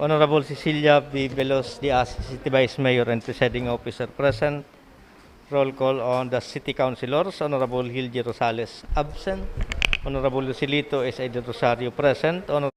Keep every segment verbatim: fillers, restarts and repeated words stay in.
Honorable Cecilia B. Veloz Diaz, City Vice Mayor and Presiding Officer, present. Roll call on the City Councilors. Honorable Hildy Rosales, absent. Honorable Lucilito S A del Rosario, present. Honor-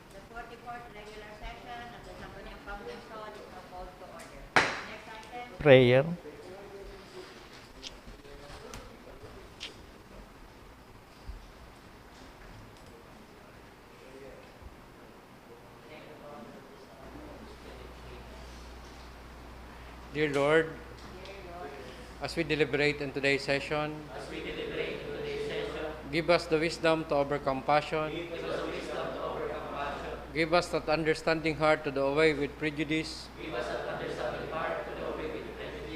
The forty-fourth regular session of the Sangguniang Convention is now called to order. Next item. Prayer. Dear Lord, as we deliberate in today's session, give us the wisdom to overcome passion. Give us that understanding heart to do away with prejudice.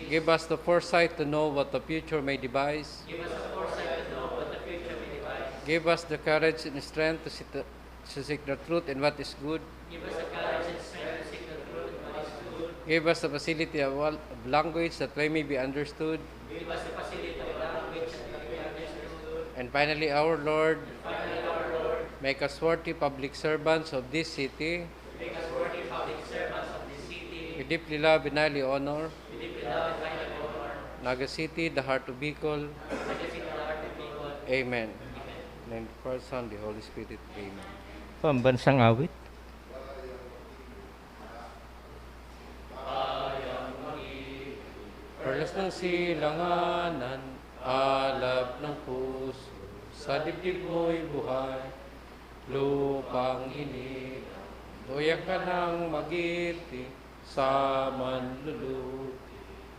Give us the foresight to know what the future may devise. Give us the courage and strength to sit to seek the truth and what is good. Give us the courage and strength to seek the truth and what is good. Give us the facility of, of language that we may be understood. Give us the facility of language that we may be understood. And finally, our Lord, and finally, our Lord, make us worthy public servants of this city. Make us worthy public servants of this city. We deeply love and highly honor. We deeply love and highly honor. Naga City, the heart of Bicol. Naga City, the heart of Bicol. Amen. Amen. In the name of the Father, Son, the Holy Spirit. Amen. Pambansang awit. Perlas ng silanganan, alab ng puso, sa dibdib mo'y buhay, lupang inilang, luyang ka nang magiti sa manluluti.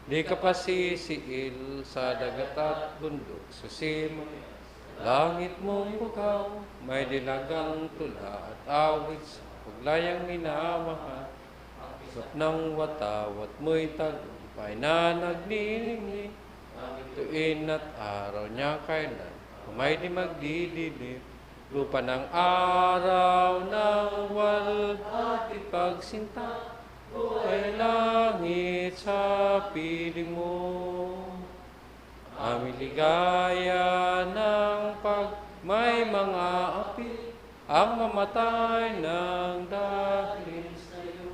Di ka pasisiil sa dagat at bundok, sa simoy langit mong bukaw, may dilagang tula at awit sa paglayang minamahal. Ang pisot ng watawat mo'y tagumpay na nagniningning. Ang bituin at araw niya kailan, may di magdidilim. Lupa ng araw ng walhati pagsinta, buhay langit sa piling mo. Aming ligaya ng pag may mga api, ang mamatay nang dahil sa'yo.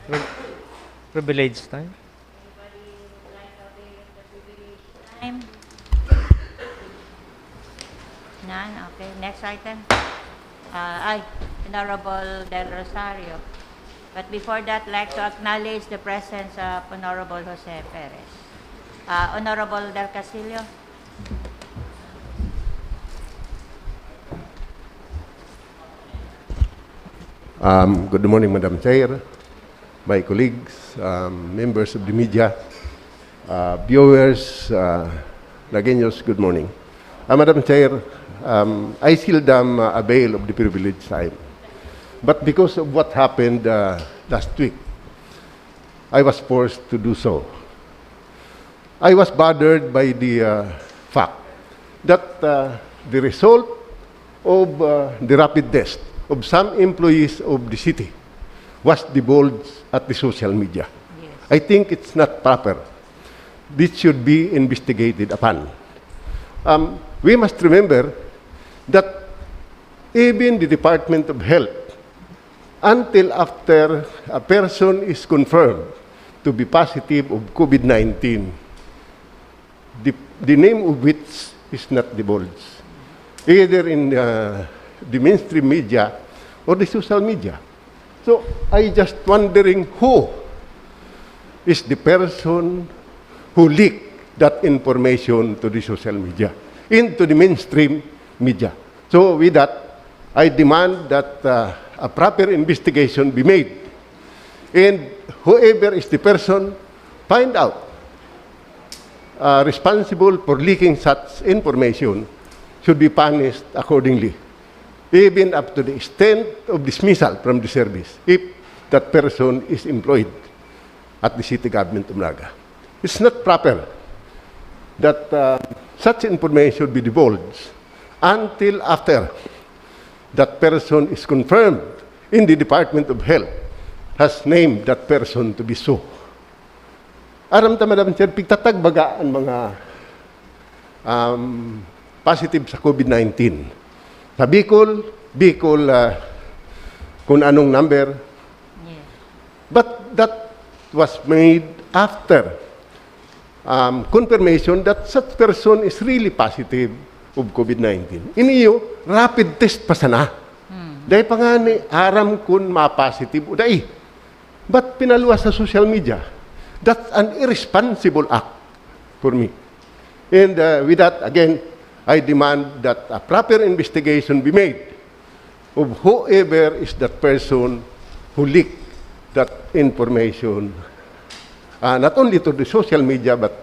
Pri-, privilege time. Anybody would like to avail of the privilege time? None? Okay. Next item. Ah, ay, Honorable Del Rosario. But before that, like to acknowledge the presence of Honorable Jose Perez. Ah, Honorable Del Castillo. Um, good morning, Madam Chair, my colleagues, um, members of the media, uh, viewers, uh, Nagueños, good morning. Uh, Madam Chair, um, I seldom uh, avail of the privilege time. But because of what happened uh, last week, I was forced to do so. I was bothered by the uh, fact that uh, the result of uh, the rapid test of some employees of the city was divulged at the social media. Yes. I think it's not proper. This should be investigated upon. Um, we must remember that even the Department of Health, until after a person is confirmed to be positive of COVID nineteen, the, the name of which is not divulged, either in uh, the mainstream media or the social media. So, I just wondering who is the person who leaked that information to the social media, into the mainstream media. So, with that, I demand that uh, a proper investigation be made. And whoever is the person, find out uh, responsible for leaking such information should be punished accordingly. even up to the extent of dismissal from the service if that person is employed at the city government of Naga. It's not proper that uh, such information should be divulged until after that person is confirmed in the Department of Health has named that person to be so. Aram ta, Madam Chair, pigtatag baga an mga um, positive sa COVID nineteen. Sa Bicol, Bicol, uh, kung anong number. Yes. But that was made after um, confirmation that such person is really positive of COVID nineteen. Ini iyo, rapid test pa sana. Hmm. Dai pa nga ni aram kun ma-positive o dai. But pinaluwas sa social media. That's an irresponsible act for me. And uh, with that, again, I demand that a proper investigation be made of whoever is that person who leaked that information, uh, not only to the social media but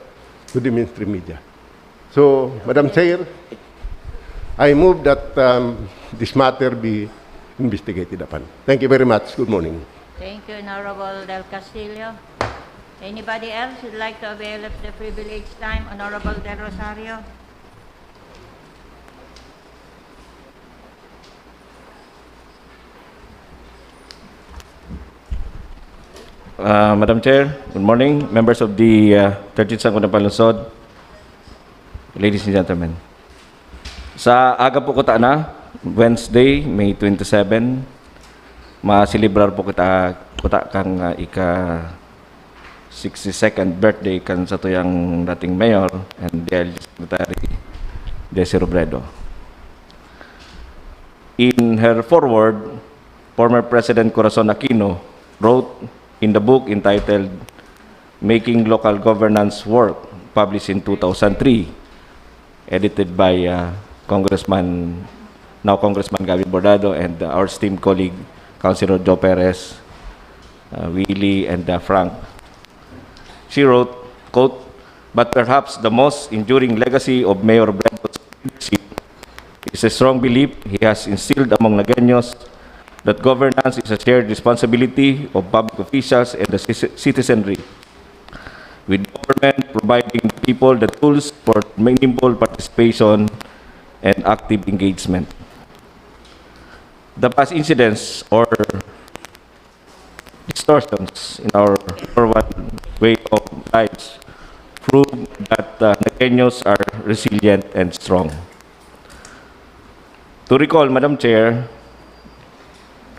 to the mainstream media. So, Madam Chair, I move that um, this matter be investigated upon. Thank you very much. Good morning. Thank you, Honorable Del Castillo. Anybody else would like to avail of the privilege time? Honorable Del Rosario? Uh, Madam Chair, good morning, members of the uh, thirteenth Sangguniang Panlungsod, ladies and gentlemen. Sa aga po kuta na, Wednesday, May twenty-seven, maselebrar po kita kuta kang uh, ika sixty-second birthday kan satuyang dating mayor and the L G Secretary, Desi Robredo. In her foreword, former President Corazon Aquino wrote in the book entitled Making Local Governance Work, published in two thousand three, edited by uh, Congressman, now Congressman Gabby Bordado, and uh, our esteemed colleague, Councilor Joe Perez, uh, Willie, and uh, Frank. She wrote, quote, "But perhaps the most enduring legacy of Mayor Brebot's leadership is a strong belief he has instilled among Nagueños that governance is a shared responsibility of public officials and the ci- citizenry, with government providing the people the tools for meaningful participation and active engagement." The past incidents or distortions in our forward way of lives prove that uh, Nagueños are resilient and strong. To recall, Madam Chair,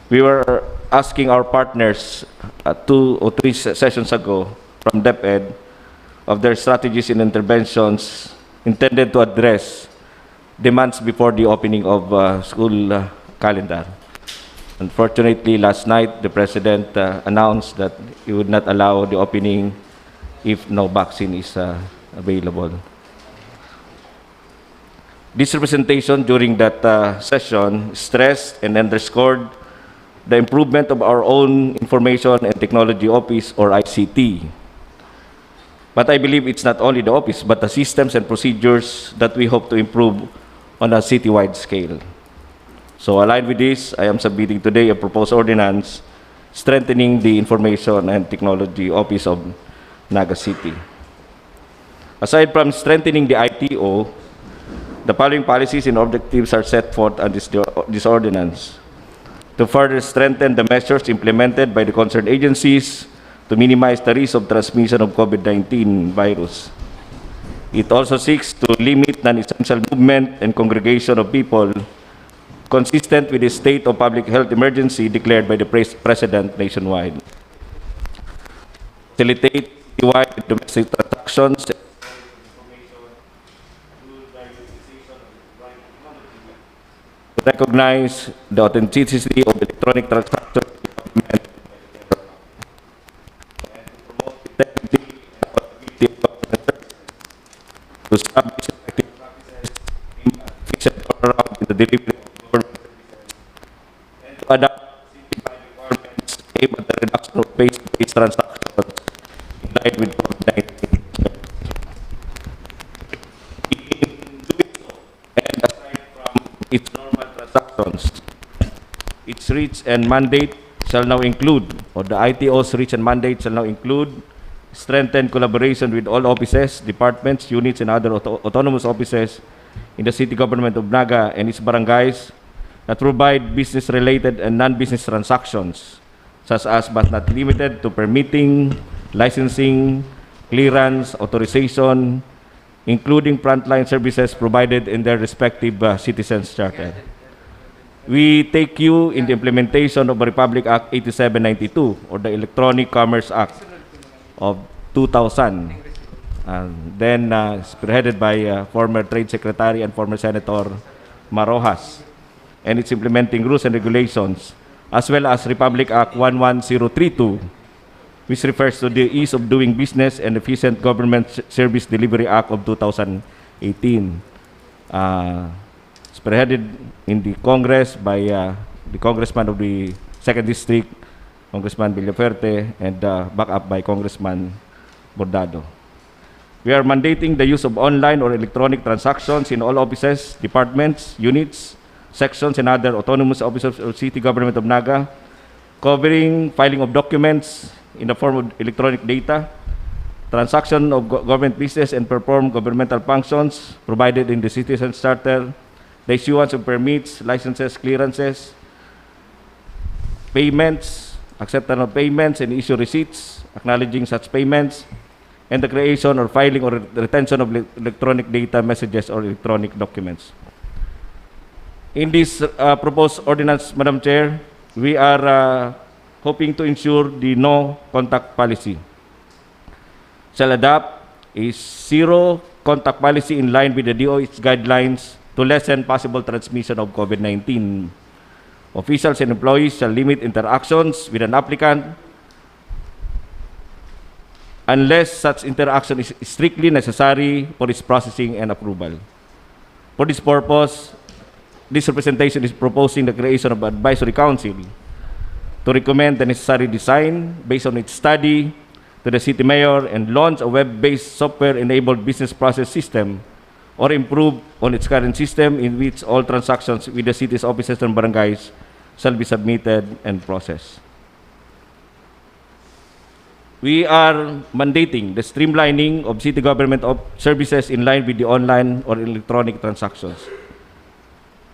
we were asking our partners uh, two or three se- sessions ago from DepEd of their strategies and interventions intended to address demands before the opening of uh, school uh, calendar. Unfortunately, last night, the President uh, announced that he would not allow the opening if no vaccine is uh, available. This representation during that uh, session stressed and underscored the improvement of our own Information and Technology Office or I C T. But I believe it's not only the office, but the systems and procedures that we hope to improve on a citywide scale. So, aligned with this, I am submitting today a proposed ordinance strengthening the Information and Technology Office of Naga City. Aside from strengthening the I T O, the following policies and objectives are set forth on this, this ordinance. To further strengthen the measures implemented by the concerned agencies to minimize the risk of transmission of COVID nineteen virus. It also seeks to limit non-essential movement and congregation of people consistent with the state of public health emergency declared by the pres- President nationwide. Facilitate citywide domestic transactions, recognize the authenticity of electronic transactions, and promote integrity and accountability of government services, to establish effective practices aimed at efficient turnaround in the delivery of government services, and to adopt citywide requirements aimed at the reduction of face-to-face transactions in line with COVID nineteen. In doing so, and aside from its normal transactions, reach and mandate shall now include, or the I T O's reach and mandate shall now include, strengthen collaboration with all offices, departments, units, and other auto-, autonomous offices in the city government of Naga and its barangays that provide business-related and non-business transactions, such as but not limited to permitting, licensing, clearance, authorization, including frontline services provided in their respective, uh, citizens charter. We take cue in the implementation of Republic Act eighty-seven ninety-two, or the Electronic Commerce Act of two thousand, and then, uh, spearheaded by, uh, former Trade Secretary and former Senator Mar Roxas, and its implementing rules and regulations, as well as Republic Act one one zero three two, which refers to the Ease of Doing Business and Efficient Government S-, Service Delivery Act of two thousand eighteen, uh, spearheaded in the Congress by, uh, the Congressman of the Second District, Congressman Villafuerte, and, uh, back up by Congressman Bordado. We are mandating the use of online or electronic transactions in all offices, departments, units, sections, and other autonomous offices of City Government of Naga, covering filing of documents in the form of electronic data, transaction of go-, government business and perform governmental functions provided in the Citizens Charter, the issuance of permits, licenses, clearances, payments, acceptance of payments, and issue receipts acknowledging such payments, and the creation or filing or re-, retention of le-, electronic data, messages, or electronic documents. In this, uh, proposed ordinance, Madam Chair, we are, uh, hoping to ensure the no contact policy shall adopt a zero contact policy in line with the D O H guidelines to lessen possible transmission of COVID nineteen. Officials and employees shall limit interactions with an applicant unless such interaction is strictly necessary for its processing and approval. For this purpose, this representation is proposing the creation of advisory council to recommend the necessary design based on its study to the city mayor and launch a web-based software-enabled business process system or improve on its current system in which all transactions with the city's offices and barangays shall be submitted and processed. We are mandating the streamlining of city government of services in line with the online or electronic transactions.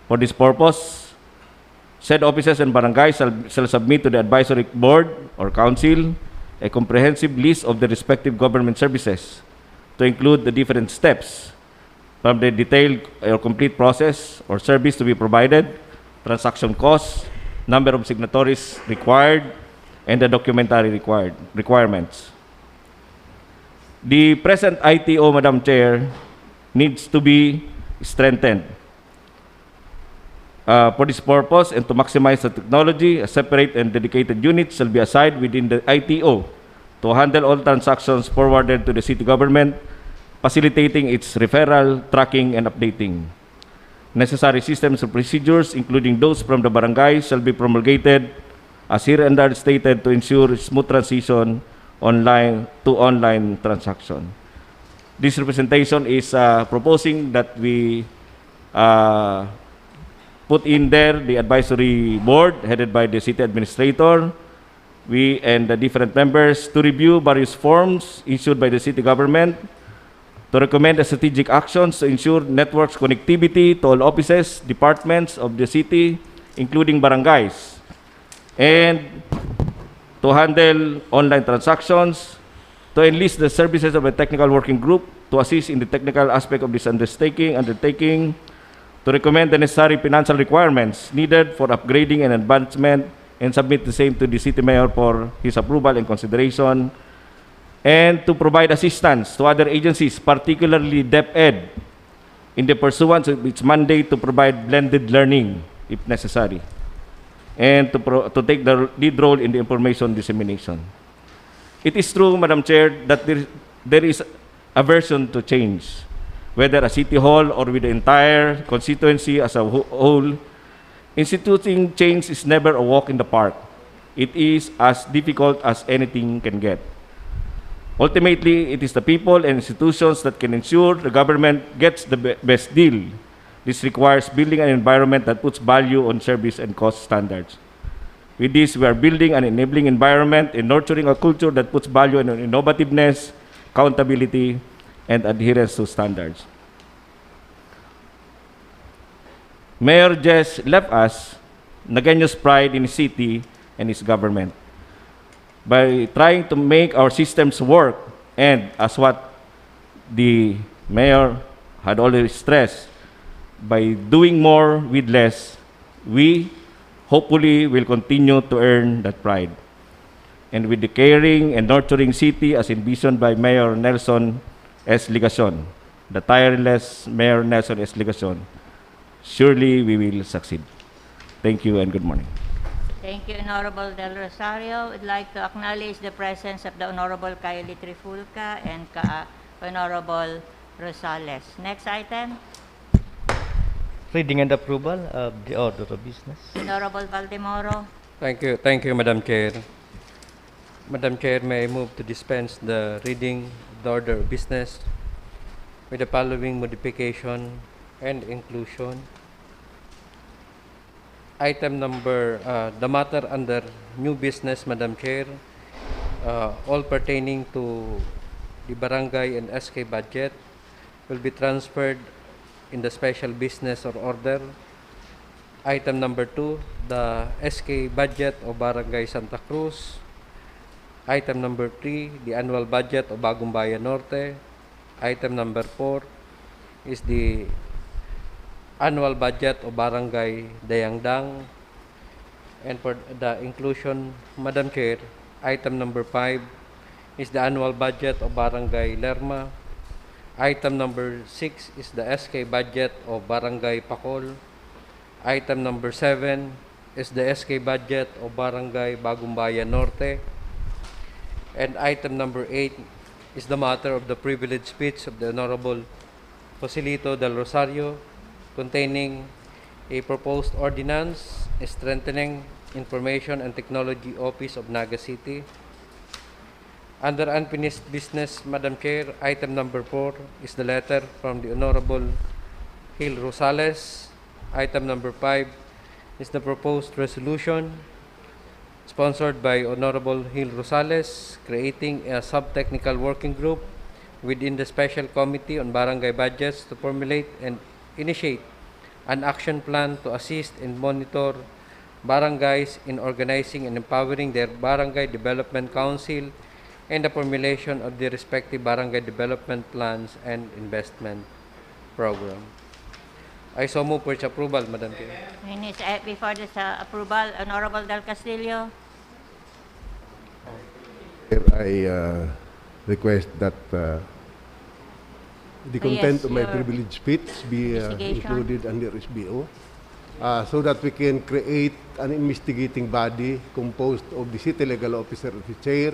For this purpose, said offices and barangays shall, shall submit to the advisory board or council a comprehensive list of the respective government services to include the different steps from the detailed or complete process or service to be provided, transaction costs, number of signatories required, and the documentary required, requirements. The present I T O, Madam Chair, needs to be strengthened. Uh, for this purpose and to maximize the technology, a separate and dedicated unit shall be assigned within the I T O to handle all transactions forwarded to the city government, facilitating its referral, tracking, and updating. Necessary systems and procedures, including those from the barangay, shall be promulgated as hereunder stated to ensure smooth transition online to online transaction. This representation is, uh, proposing that we, uh, put in there the advisory board headed by the city administrator, we and the different members to review various forms issued by the city government to recommend the strategic actions to ensure networks connectivity to all offices, departments of the city, including barangays, and to handle online transactions, to enlist the services of a technical working group to assist in the technical aspect of this undertaking, undertaking, to recommend the necessary financial requirements needed for upgrading and advancement and submit the same to the city mayor for his approval and consideration, and to provide assistance to other agencies, particularly DepEd, in the pursuance of its mandate to provide blended learning, if necessary, and to pro-, to take the lead role in the information dissemination. It is true, Madam Chair, that there, there is aversion to change, whether at City Hall or with the entire constituency as a who-, whole. Instituting change is never a walk in the park. It is as difficult as anything can get. Ultimately, it is the people and institutions that can ensure the government gets the be-, best deal. This requires building an environment that puts value on service and cost standards. With this, we are building an enabling environment and nurturing a culture that puts value on innovativeness, accountability, and adherence to standards. Mayor Jess left us Nagueño's pride in his city and his government. By trying to make our systems work, and as what the mayor had always stressed, by doing more with less, we hopefully will continue to earn that pride. And with the caring and nurturing city as envisioned by Mayor Nelson S. Legacion, the tireless Mayor Nelson S. Legacion, surely we will succeed. Thank you and good morning. Thank you, Honorable Del Rosario. We'd like to acknowledge the presence of the Honorable Kylie Trifulca and ka Honorable Rosales. Next item, Reading and approval of the order of business. Honorable Valdemoro. Thank you, thank you, Madam Chair. Madam Chair, may I move to dispense the reading of the order of business with the following modification and inclusion. Item number, uh, the matter under new business, Madam Chair, uh, all pertaining to the barangay and S K budget will be transferred in the special business or order. Item number two, the S K budget of Barangay Santa Cruz. Item number three, the annual budget of Bagumbayan Norte. Item number four is the annual budget of Barangay Dayangdang. And for the inclusion, Madam Chair, item number five is the annual budget of Barangay Lerma. Item number six is the S K budget of Barangay Pacol. Item number seven is the S K budget of Barangay Bagumbayan Norte. And item number eight is the matter of the privilege speech of the Honorable Joselito Del Rosario containing a proposed ordinance strengthening Information and Technology Office of Naga City. Under unfinished business, Madam Chair, item number four is the letter from the Honorable Gil Rosales. Item number five is the proposed resolution sponsored by Honorable Gil Rosales, creating a sub-technical working group within the Special Committee on Barangay Budgets to formulate and initiate an action plan to assist and monitor barangays in organizing and empowering their barangay development council and the formulation of the respective barangay development plans and investment program. I so move for its approval, Madam Chair. Minutes, eh, before this uh, approval, Honorable Del Castillo. I uh, request that uh, the Ah, content yes, of my your privilege speech be uh, Investigation. included under S B O uh, so that we can create an investigating body composed of the city legal officer of the chair,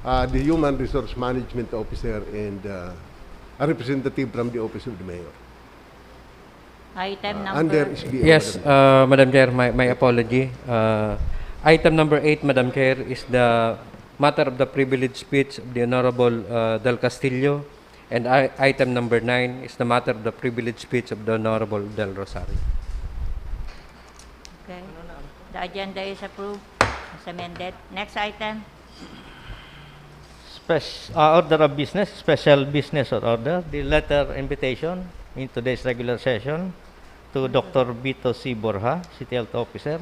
uh, the human resource management officer, and uh, a representative from the office of the mayor. Item Uh, number. under S B O. Yes, Madam. uh, Madam Chair, my, my apology. Uh, item number eight, Madam Chair, is the matter of the privilege speech of the Honorable uh, Del Castillo, and I, item number nine is the matter of the privilege speech of the Honorable Del Rosario. Okay. The agenda is approved as amended. Next item. Spec- uh, order of business, special business or order, the letter invitation in today's regular session to Doctor Vito C. Borja, City Health Officer,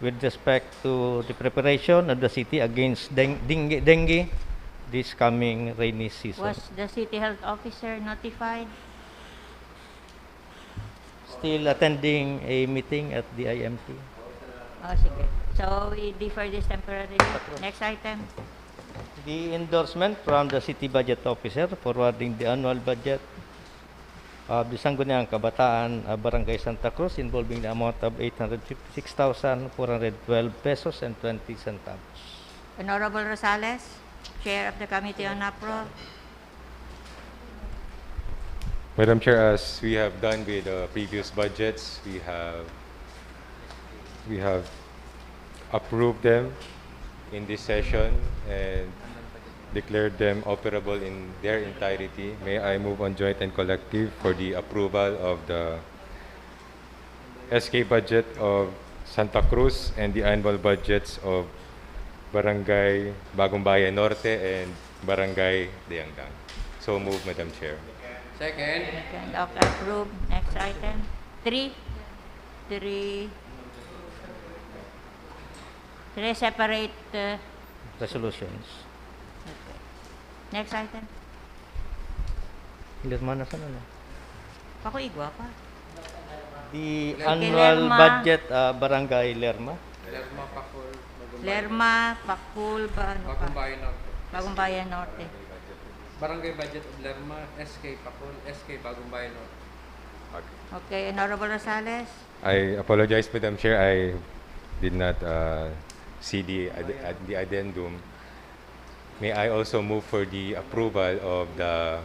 with respect to the preparation of the city against deng- dengue, dengue this coming rainy season. Was the city health officer notified? Still attending a meeting at the I M T. Oh, sige. So, we defer this temporarily. Next item. The endorsement from the City Budget Officer forwarding the annual budget of the Sangguniang Kabataan of Barangay Santa Cruz involving the amount of eight hundred fifty-six thousand four hundred twelve pesos and twenty centavos. Honorable Rosales, Chair of the Committee on APRO. Madam Chair, as we have done with the previous budgets, we have we have approved them in this session and declared them operable in their entirety. May I move on joint and collective for the approval of the S K budget of Santa Cruz and the annual budgets of Barangay Bagong Bayan Norte and Barangay Dayangdang. So move, Madam Chair. Second. Second, okay, approve. Next item. Three. Three. Three separate uh, Resolutions. Okay. Next item. Lerma na sana, no? Ako igwa pa. The Kay annual Lerma. budget, ah, Barangay Lerma. Lerma, Pacol, Bagong Bayan. Lerma, Pacol, ba, ano pa? Bagong Bayan Norte. Bagong Bayan Norte. Barangay budget of Lerma, S K Pacol, S K Bagong Bayan Norte. Okay, Honorable Rosales. I apologize, Madam Chair. I did not uh, see the, ad- ad- the addendum. May I also move for the approval of the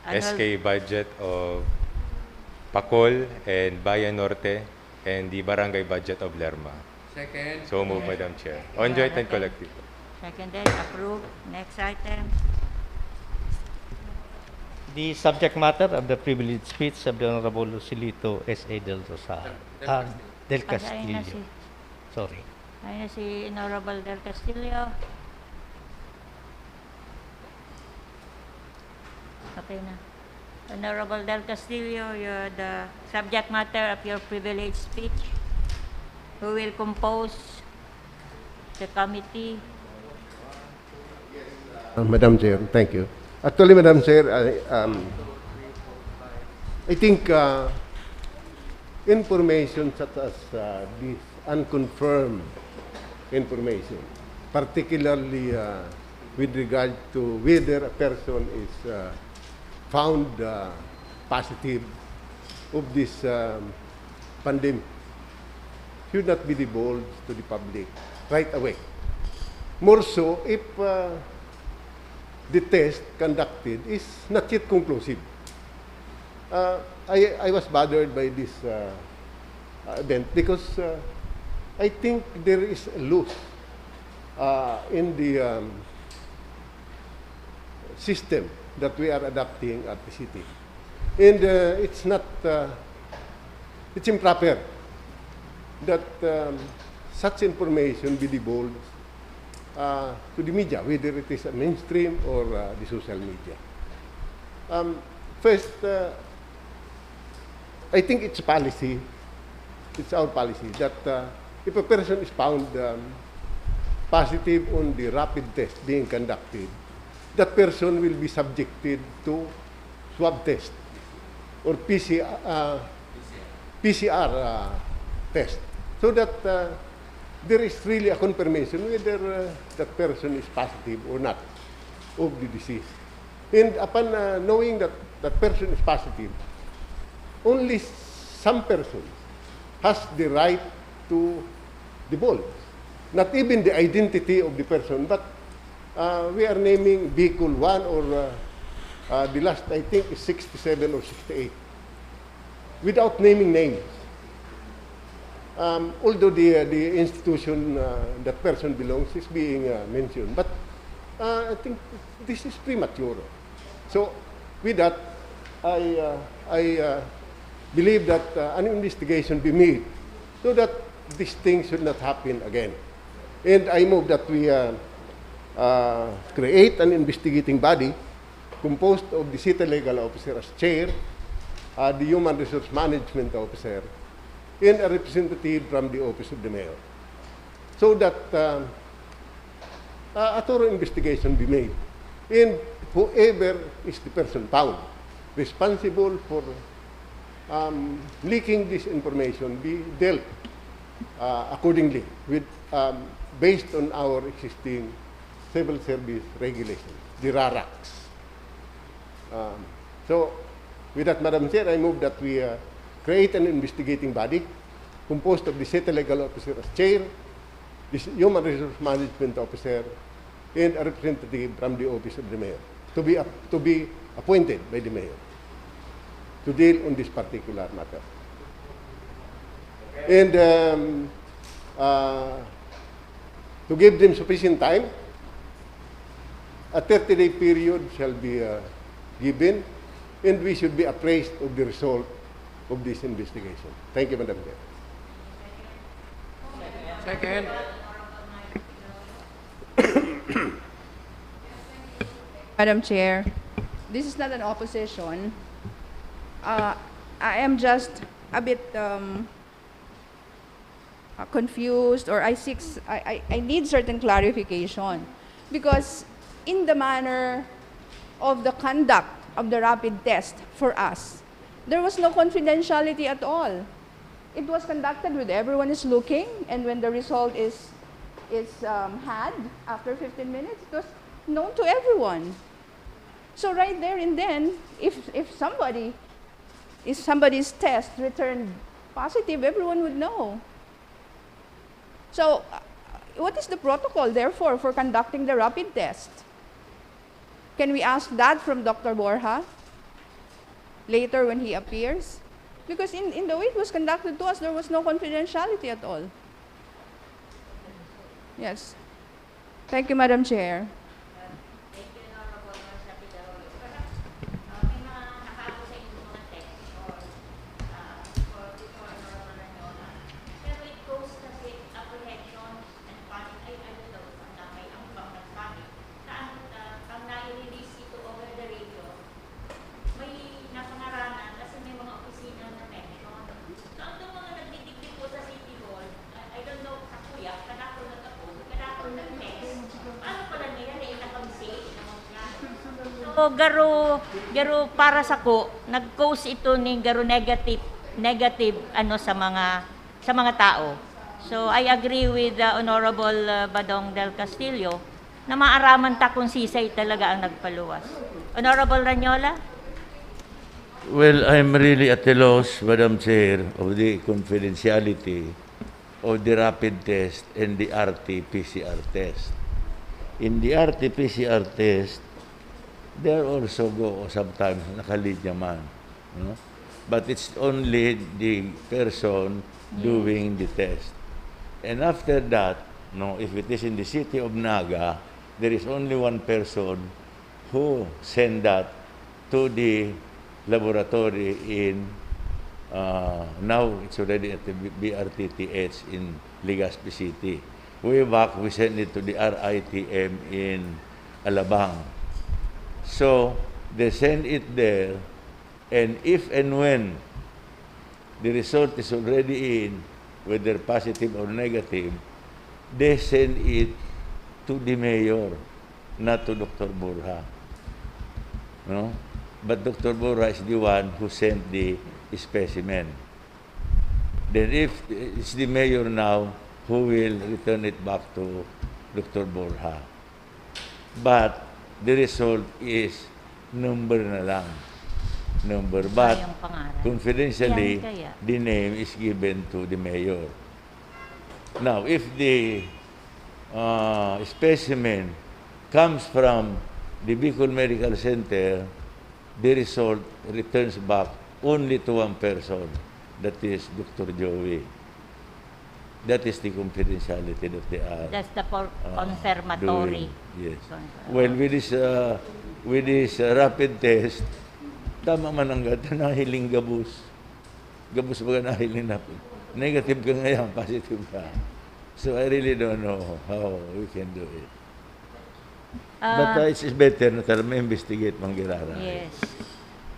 Annual- S K budget of Pacol and Bayan Norte and the barangay budget of Lerma? Second. So move, Madam Chair. On joint and collective. Seconded, approve. Next item. The subject matter of the privileged speech of the Honorable Joselito S A Del Rosario. Del Ah, Castillo. Del Ay, ayun na Castillo. si, Sorry. ayun na si Honorable Del Castillo. Okay na. Honorable Del Castillo, you're the subject matter of your privilege speech. Who will compose the committee? Uh, Madam Chair, thank you. Actually, Madam Chair, I, um, I think uh, information such as uh, this unconfirmed information, particularly uh, with regard to whether a person is uh, found uh, positive of this um, pandemic, should not be divulged to the public right away. More so if uh, the test conducted is not yet conclusive. Uh, I, I was bothered by this uh, uh, event because uh, I think there is a loss uh, in the um, system that we are adopting at the city. And uh, it's not, uh, it's improper that um, such information be divulged uh, to the media, whether it is a mainstream or uh, the social media. Um, first, uh, I think it's policy, it's our policy that uh, if a person is found um, positive on the rapid test being conducted, that person will be subjected to swab test or P C R, uh, P C R uh, test, so that uh, there is really a confirmation whether uh, that person is positive or not of the disease. And upon uh, knowing that that person is positive, only some person has the right to divulge, not even the identity of the person, but uh, we are naming Bicol one or uh, uh, the last, I think, is sixty-seven or sixty-eight, without naming names. Um, although the, uh, the institution uh, that person belongs is being uh, mentioned, but uh, I think this is premature. So, with that, I, uh, I uh, believe that uh, an investigation be made so that this thing should not happen again. And I move that we uh, uh, create an investigating body composed of the city legal officer as chair, uh, the human resource management officer, and a representative from the office of the mayor, so that uh, uh, a thorough investigation be made. And whoever is the person found responsible for um, leaking this information be dealt uh, accordingly with, um, based on our existing civil service regulations, the RARACs. Um, so, with that, Madam Chair, I move that we uh, create an investigating body composed of the city legal officer as chair, the human resource management officer, and a representative from the office of the mayor to be ap- to be appointed by the mayor to deal on this particular matter. And um, uh, to give them sufficient time, a thirty-day period shall be uh, given, and we should be appraised of the result of this investigation. Thank you, Madam Chair. Second. Madam Chair, this is not an opposition. Uh, I am just a bit um, uh, confused, or I seek, s- I, I, I need certain clarification, because in the manner of the conduct of the rapid test for us, there was no confidentiality at all. It was conducted with everyone is looking, and when the result is is um, had after fifteen minutes, it was known to everyone. So right there and then, if if somebody, if somebody's test returned positive, everyone would know. So, uh, what is the protocol, therefore, for conducting the rapid test? Can we ask that from Doctor Borja later when he appears? Because in, in the way it was conducted to us, there was no confidentiality at all. Yes. Thank you, Madam Chair. Thank you, Honorable Marcia Pidaroyo. Perhaps, uh, may mga nakaabot sa inyong mga text or, uh, for, for Honorable Ranyola. Pero it goes kasi apprehension and panic. I, I don't know if ang damay ang ibang nagpanic. Na ang, uh, ang nai-release ito over the radio, may nakangaranan kasi may mga opisina na mention. So, ang mga nagdidigdi po sa City Hall, I, I don't know, sa kuya, kadakol nag-ako, kadakol nag-text. Paano pala nila na inakam safe naman niya? So, garo, garo para sa ko, nag-cause ito ni garo negative, negative ano sa mga sa mga tao. So, I agree with the Honorable uh, Badong Del Castillo na maaraman ta kung sisay talaga ang nagpaluwas. Honorable Ranyola? Well, I'm really at a loss, Madam Chair, of the confidentiality of the rapid test and the R T P C R test. In the R T P C R test, there also go sometimes nakalinya man. No? But it's only the person doing the test. And after that, no, if it is in the city of Naga, there is only one person who send that to the laboratory in, uh, now it's already at the B- B R T T H in Legazpi City. Way back, we sent it to the R I T M in Alabang. So, they send it there, and if and when the result is already in, whether positive or negative, they send it to the mayor, not to Doctor Borja. No? But Doctor Borja is the one who sent the specimen. Then if it's the mayor now who will return it back to Doctor Borja. But the result is number na lang. Number. But Yung pangalan. confidentially, Yan kaya. The name is given to the mayor. Now, if the uh, specimen comes from the Bicol Medical Center, the result returns back only to one person, that is Doctor Joey. That is the confidentiality that they are That's the for uh, confirmatory. doing. Yes. Confirm- Well, with this uh, with this uh, rapid test, tama man ang gata, nahiling gabos. Gabos baga nahiling na. Negative ka ngayon, positive ka. So I really don't know how we can do it. Ah, But uh, it's better na talaga ma-investigate man giraray. Yes.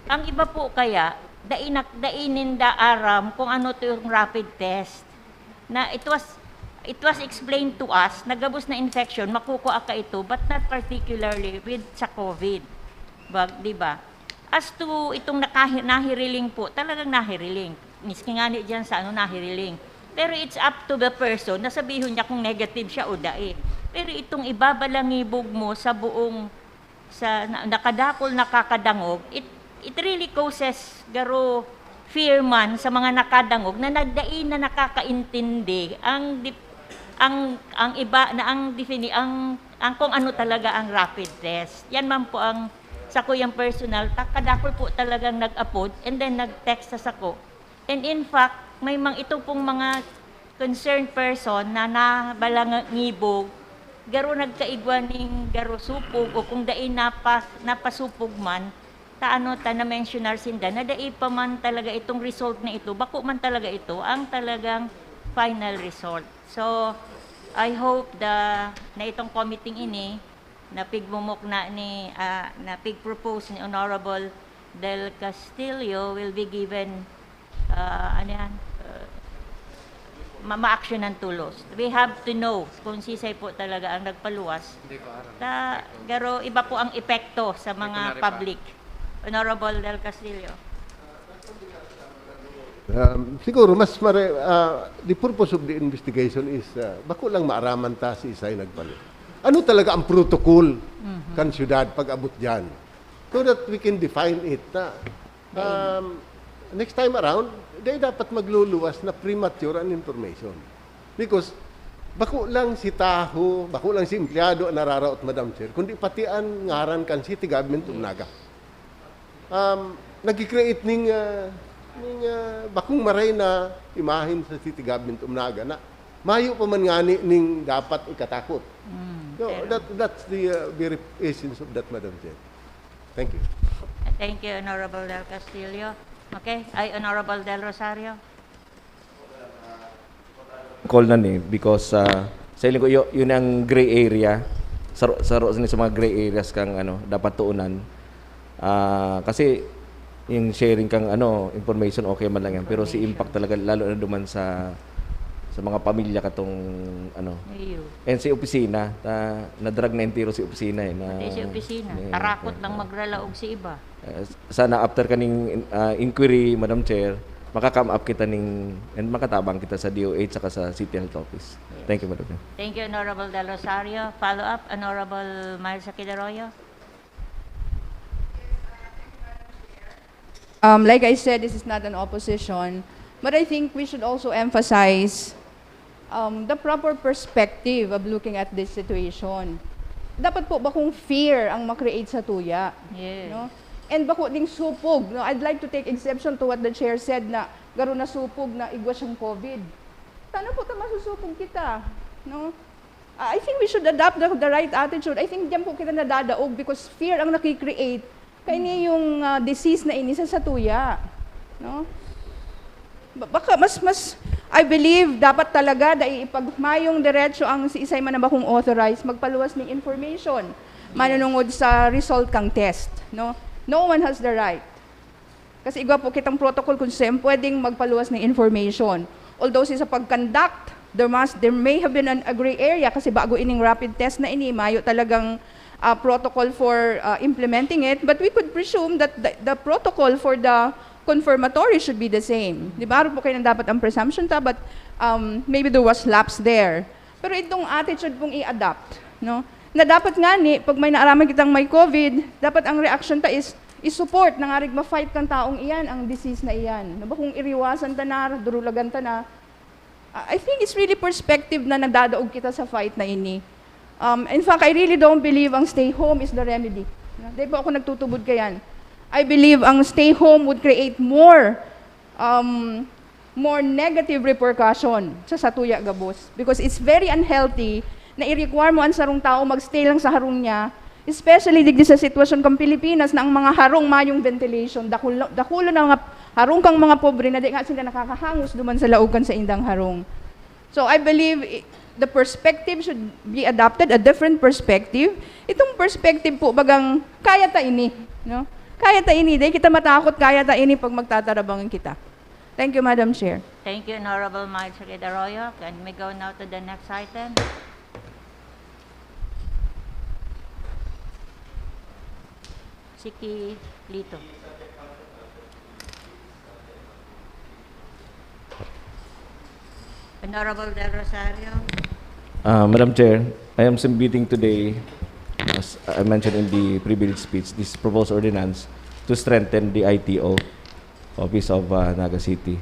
Ang iba po kaya, dai, nak- dai ninda aram kung ano to yung rapid test. Na it was it was explained to us na gabos na infection, makukuha ka ito, but not particularly with sa COVID. Bag, di ba? As to itong nakahi- nahiriling po, talagang nahiriling. Miski nga ni dyan sa ano, nahiriling. Pero it's up to the person na sabihon niya kung negative siya o dai. Pero itong ibabalangibog mo sa buong sa na, nakadakol, nakakadangog, it it really causes garo fear man sa mga nakadangog na nagdai na nakakaintindi ang dip- ang ang iba na ang defini ang ang kung ano talaga ang rapid test. Yan man po ang sa kuyang personal, ta- kadakol po talagang nag-apod and then nag-text sa sako. And in fact, may mang ito pong mga concerned person na nabalangibog, garo nagkaigwa ning garo supog o kung dai napas, napasupog man, ta ano ta na-mentionar sinda na dai pa man talaga itong result na ito, bako man talaga ito ang talagang final result. So, I hope the, na itong committee ini, na pigmumukna ni, ah, na pig-propose ni Honorable Del Castillo will be given, ah, ano yan, ah, ma-, ma-actionan tulos. We have to know kung sisay po talaga ang nagpaluwas. Ta, pero iba po ang epekto sa mga public. Honorable Del Castillo. Um, siguro mas mare, ah, the purpose of the investigation is, ah, bako lang maaraman ta si isay nagpaluwas. Ano talaga ang protocol kan syudad pag-abot diyan? So that we can define it. Na, um, next time around, di dapat magluluwas na premature an information. Because bako lang si taho, bako lang si empleyado ang nararaot, Madam Chair, kundi pati ang ngaran kan City Government of Naga. Um, nagki-create ning, ah, ning, ah, bakong maray na imahen sa City Government of Naga na mayo pa man ngani ning dapat ikatakot. So, pero that, that's the, ah, very essence of that, Madam Chair. Thank you. Thank you, Honorable Del Castillo. Okay, ay Honorable Del Rosario. Call na ni because, ah, sa hiling ko, yu-, yun ang gray area. Saro, saro sa mga gray areas kang ano, dapat tuunan. Ah, kasi yung sharing kang ano, information, okay man lang yan. Pero si impact talaga, lalo na duman sa sa mga pamilya katong ano. Iyo. And si opisina, na, na-drag na entero si opisina eh. Na, Pati si opisina. eh, Tarakot eh, lang eh. Magralaog si iba. Eh, sana after kaning ah, inquiry, Madam Chair, maka-come up kita ning and makatabang kita sa D O H saka sa City Health Office. Thank you, Madam Chair. Thank you, Honorable Del Rosario. Follow up, Honorable Myles Aquillarroyo. Um, like I said, this is not an opposition, but I think we should also emphasize um, the proper perspective of looking at this situation. Dapat po bakong fear ang makreate sa tuya. Yes. No? And bako ding supog. No? I'd like to take exception to what the chair said na garo na supog na igwa siyang COVID. Tano po ta masusupog kita. No? Ah, I think we should adopt the, the right attitude. I think diyan po kita nadadaog because fear ang nakikreate. Kaya niya yung ah, disease na ini sa satuya. No? Ba- Baka mas, mas, I believe, dapat talaga dai ipagmayong diretso ang si isay man na bakong authorized magpaluwas ng information manunungod sa result kang test. No? No one has the right. Kasi igwa po kitang protocol kung saan pwedeng magpaluwas ng information. Although sa pag-conduct, there must, there may have been an, a gray area kasi bago ining rapid test na ini, mayo talagang ah, protocol for ah, implementing it. But we could presume that the, the protocol for the confirmatory should be the same. Di ba? Aron po kayo nang dapat ang presumption ta, but um, maybe there was lapse there. Pero itong attitude pong i-adapt, no? Na dapat nga ni, pag may naaraman kitang may COVID, dapat ang reaction ta is i-support na nga rig ma-fight kang taong iyan, ang disease na iyan. No? Ba kung iriwasan ta na, durulagan ta na, I think it's really perspective na nagdadaog kita sa fight na ini. Um, in fact, I really don't believe ang stay home is the remedy. Di po ako nagtutubod kayan. I believe ang stay home would create more um, more negative repercussion sa satuya gabos. Because it's very unhealthy na i-require mo ang sarong tao mag-stay lang sa harong niya, especially digdi sa sitwasyon kang Pilipinas na ang mga harong mayong ventilation, dakul, dakul na mga harong kang mga pobre na di nga sila nakakahangos duman sa laog kan sa indang harong. So I believe i- the perspective should be adopted, a different perspective. Itong perspective po bagang kaya ta ini, no? Kaya ta ini, dahil kita matakot, kaya ta ini pag magtatarabangan kita. Thank you, Madam Chair. Thank you, Honorable Myles Aquillarroyo. Can we go now to the next item? Siki Lito. Honorable Del Rosario. Uh, Madam Chair, I am submitting today, as I mentioned in the privilege speech, this proposed ordinance to strengthen the I T O Office of uh, Naga City.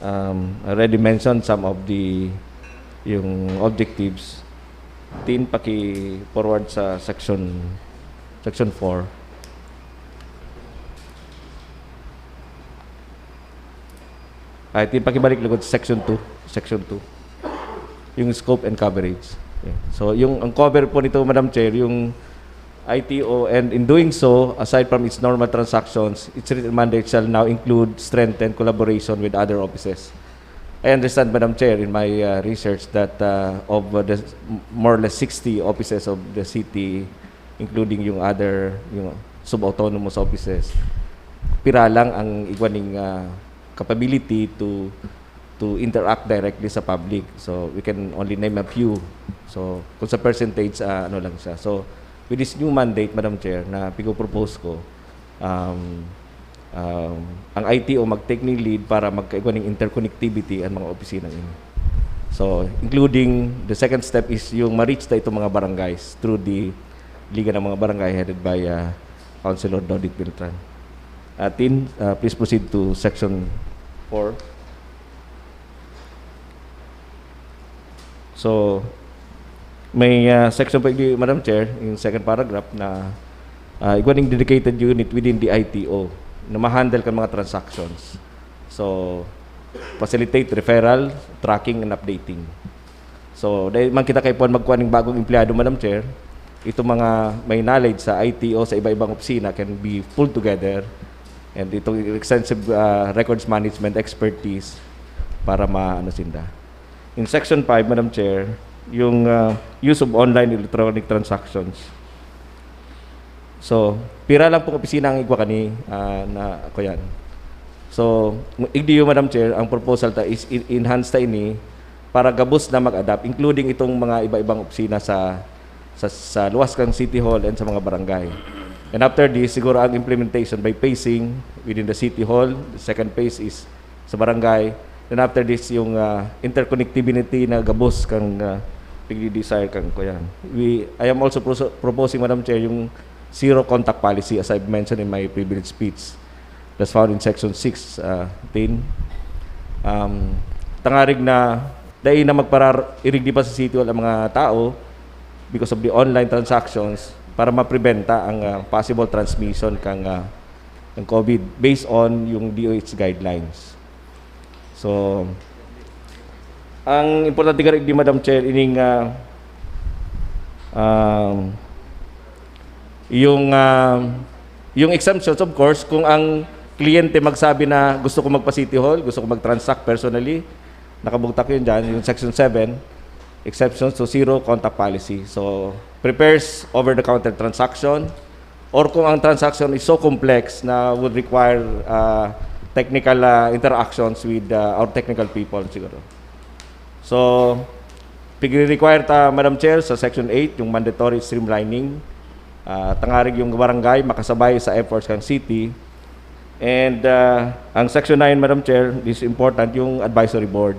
Um, I already mentioned some of the yung objectives. Tin paki-forward sa section section four. Ay, tin pakibalik lugod sa section two. Section two. Yung scope and coverage. Okay. So, yung ang cover po nito, Madam Chair, yung I T O, and in doing so, aside from its normal transactions, its written mandate shall now include strengthen collaboration with other offices. I understand, Madam Chair, in my uh, research that uh, of uh, the s- m- more or less sixty offices of the city, including yung other, yung sub-autonomous offices, pira lang ang igwa ning uh, capability to to interact directly sa public. So we can only name a few. So kung sa percentage, uh, ano lang siya. So with this new mandate, Madam Chair, na pigopropose ko, um, um, ang I T O mag-take ning lead para magkaigwa ning interconnectivity ang mga opisinang ini. So including the second step is yung ma-reach na itong mga barangays through the Liga ng mga Barangay headed by uh, Councilor Dodit Beltran. Uh, Tin, uh, please proceed to section four. So may uh, section pa, Madam Chair, yung second paragraph na uh, igwa ning dedicated unit within the I T O na ma-handle kan mga transactions. So facilitate referral, tracking, and updating. So dahil man kita kaipuhan magkuha ng bagong empleyado, Madam Chair, itong mga may knowledge sa I T O sa iba-ibang opisina can be pulled together, and itong extensive uh, records management expertise para maano sinda. In section five, Madam Chair, yung uh, use of online electronic transactions. So pira lang pong opisina ang igwa kani uh, na ako yan. So igdiyo, Madam Chair, ang proposal ta is enhance ta ini para gabos na mag-adapt, including itong mga iba-ibang opisina sa sa, sa luwas kang City Hall and sa mga barangay. And after this, siguro ang implementation by phasing within the City Hall, the second phase is sa barangay. Then after this, yung uh, interconnectivity na gabos kang uh, pigdi-desire kang kuyan. We, I am also proso- proposing, Madam Chair, yung zero contact policy as I've mentioned in my previous speech. That's found in section six, uh, Tin. Um, tangarig na dai na magparar-, irigdi pa sa City Hall ang mga tao because of the online transactions para mapreventa ang uh, possible transmission kang uh, ng COVID based on yung D O H guidelines. So ang importante garo di, Madam Chair, ining uh, um, yung uh, yung exemptions, of course, kung ang kliyente magsabi na gusto ko magpa City Hall, gusto ko mag-transact personally, nakabugtak yun dyan, yung section seven, exceptions to zero contact policy. So prepares over-the-counter transaction, or kung ang transaction is so complex na would require uh, technical uh, interactions with uh, our technical people siguro. So pigre-require ta, Madam Chair, sa section eight, yung mandatory streamlining, uh, tangarig yung barangay makasabay sa efforts ng city. And uh, ang section nine, Madam Chair, is important, yung advisory board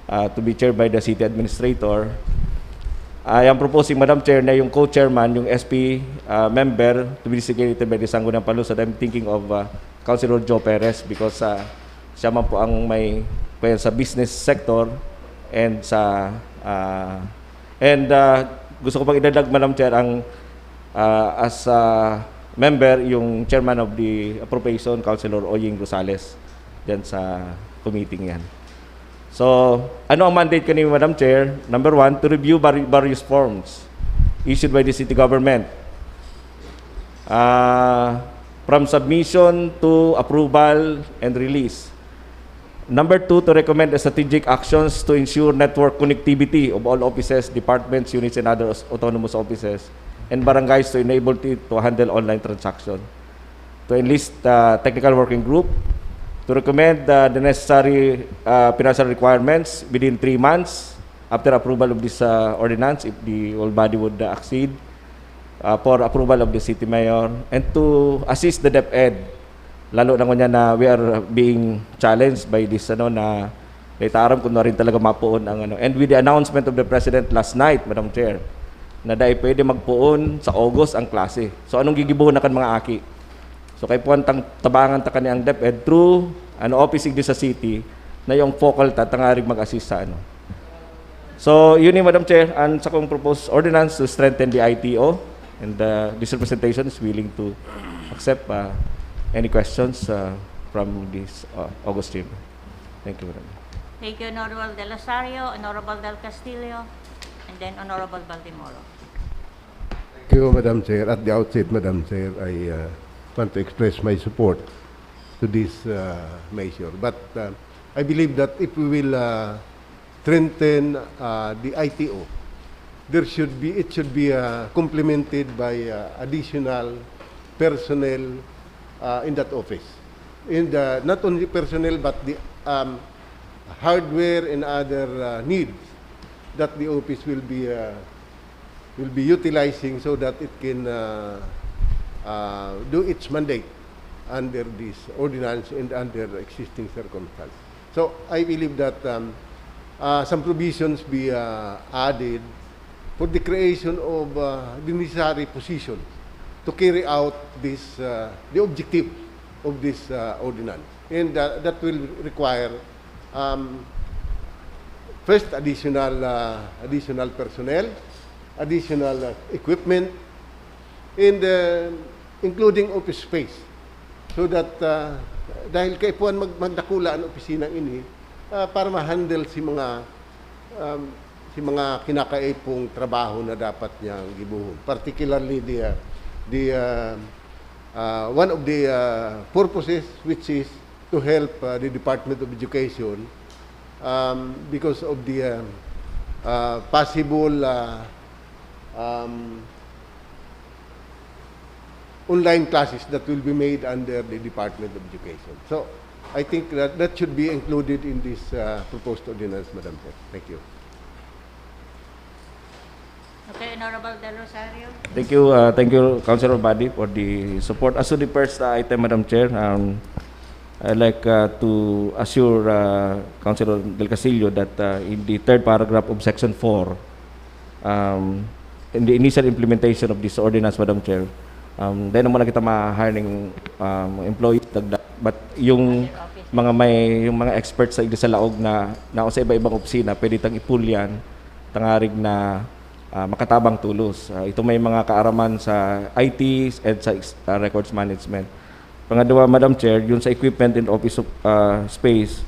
uh, to be chaired by the city administrator. I am proposing, Madam Chair, na yung co-chairman, yung S P uh, member, to be designated by the Sangguniang Panlungsod. I'm thinking of uh, Councilor Joe Perez because uh, siya man po ang may kaya sa business sector and sa uh, and uh, gusto ko pang idagdag, Madam Chair, ang uh, as a member, yung chairman of the appropriation, Councilor Oying Rosales, dyan sa committee yan. So ano ang mandate kani, Madam Chair? Number one, to review vari- various forms issued by the city government uh, from submission to approval and release. Number two, to recommend strategic actions to ensure network connectivity of all offices, departments, units, and other autonomous offices and barangays to enable it to handle online transaction. To enlist uh, technical working group to recommend uh, the necessary uh, financial requirements within three months after approval of this uh, ordinance, if the whole body would uh, accede uh, for approval of the city mayor, and to assist the DepEd, lalo na ngunyan na we are being challenged by this ano na naitaram kung na rin talaga mapuon ang ano. And with the announcement of the President last night, Madam Chair, na dai pwede magpuon sa August ang klase. So anong gigibuhon na kan mga aki? So kaipuhan tang tabangan ta kani ang DepEd through ano, office igdi sa city na yung focal ta tangarig mag-assist sa ano. So yun ni, Madam Chair, ang sa kong proposed ordinance to strengthen the I T O, and uh, this representation is willing to accept uh, any questions uh, from this uh, August chamber. Thank you, Madam. Thank you, Honorable Del Rosario, Honorable Del Castillo, and then Honorable Baldemoro. Thank you, Madam Chair. At the outset, Madam Chair, I uh, want to express my support to this uh, measure. But uh, I believe that if we will uh, strengthen uh, the I T O, there should be it should be uh, complemented by uh, additional personnel uh, in that office. In the not only personnel but the um, hardware and other uh, needs that the office will be uh, will be utilizing so that it can uh, uh, do its mandate under this ordinance and under existing circumstances. So I believe that um, uh, some provisions be uh, added for the creation of uh, the necessary positions to carry out this uh, the objective of this uh, ordinance, and uh, that will require um, first additional uh, additional personnel, additional uh, equipment, and uh, including office space, so that uh, dahil kaipuhan mag magdakula ang opisina ini uh, para ma-handle si mga um, si mga kinakaipong trabaho na dapat niyang gibuhon, particularly the uh, the uh, uh, one of the uh, purposes, which is to help uh, the Department of Education um, because of the uh, uh, possible uh, um, online classes that will be made under the Department of Education. So I think that that should be included in this uh, proposed ordinance, Madam Chair. Thank you. Okay, Honorable Del Rosario. Thank you, uh, thank you, Councilor Body, for the support. As to the first uh, item, Madam Chair, um, I'd like uh, to assure uh, Councilor Del Castillo that uh, in the third paragraph of Section four, um, in the initial implementation of this ordinance, Madam Chair, um, dahil naman na kita ma-hiring um, employees, dagdag, but yung mga may yung mga experts sa sa laog na na sa iba-ibang opisina, pwede tang ipulyan tangarig na ah, makatabang tulos. Ah, ito may mga kaaraman sa I T and sa ex- ah, records management. Pangadwa, Madam Chair, yun sa equipment and office of, ah, space,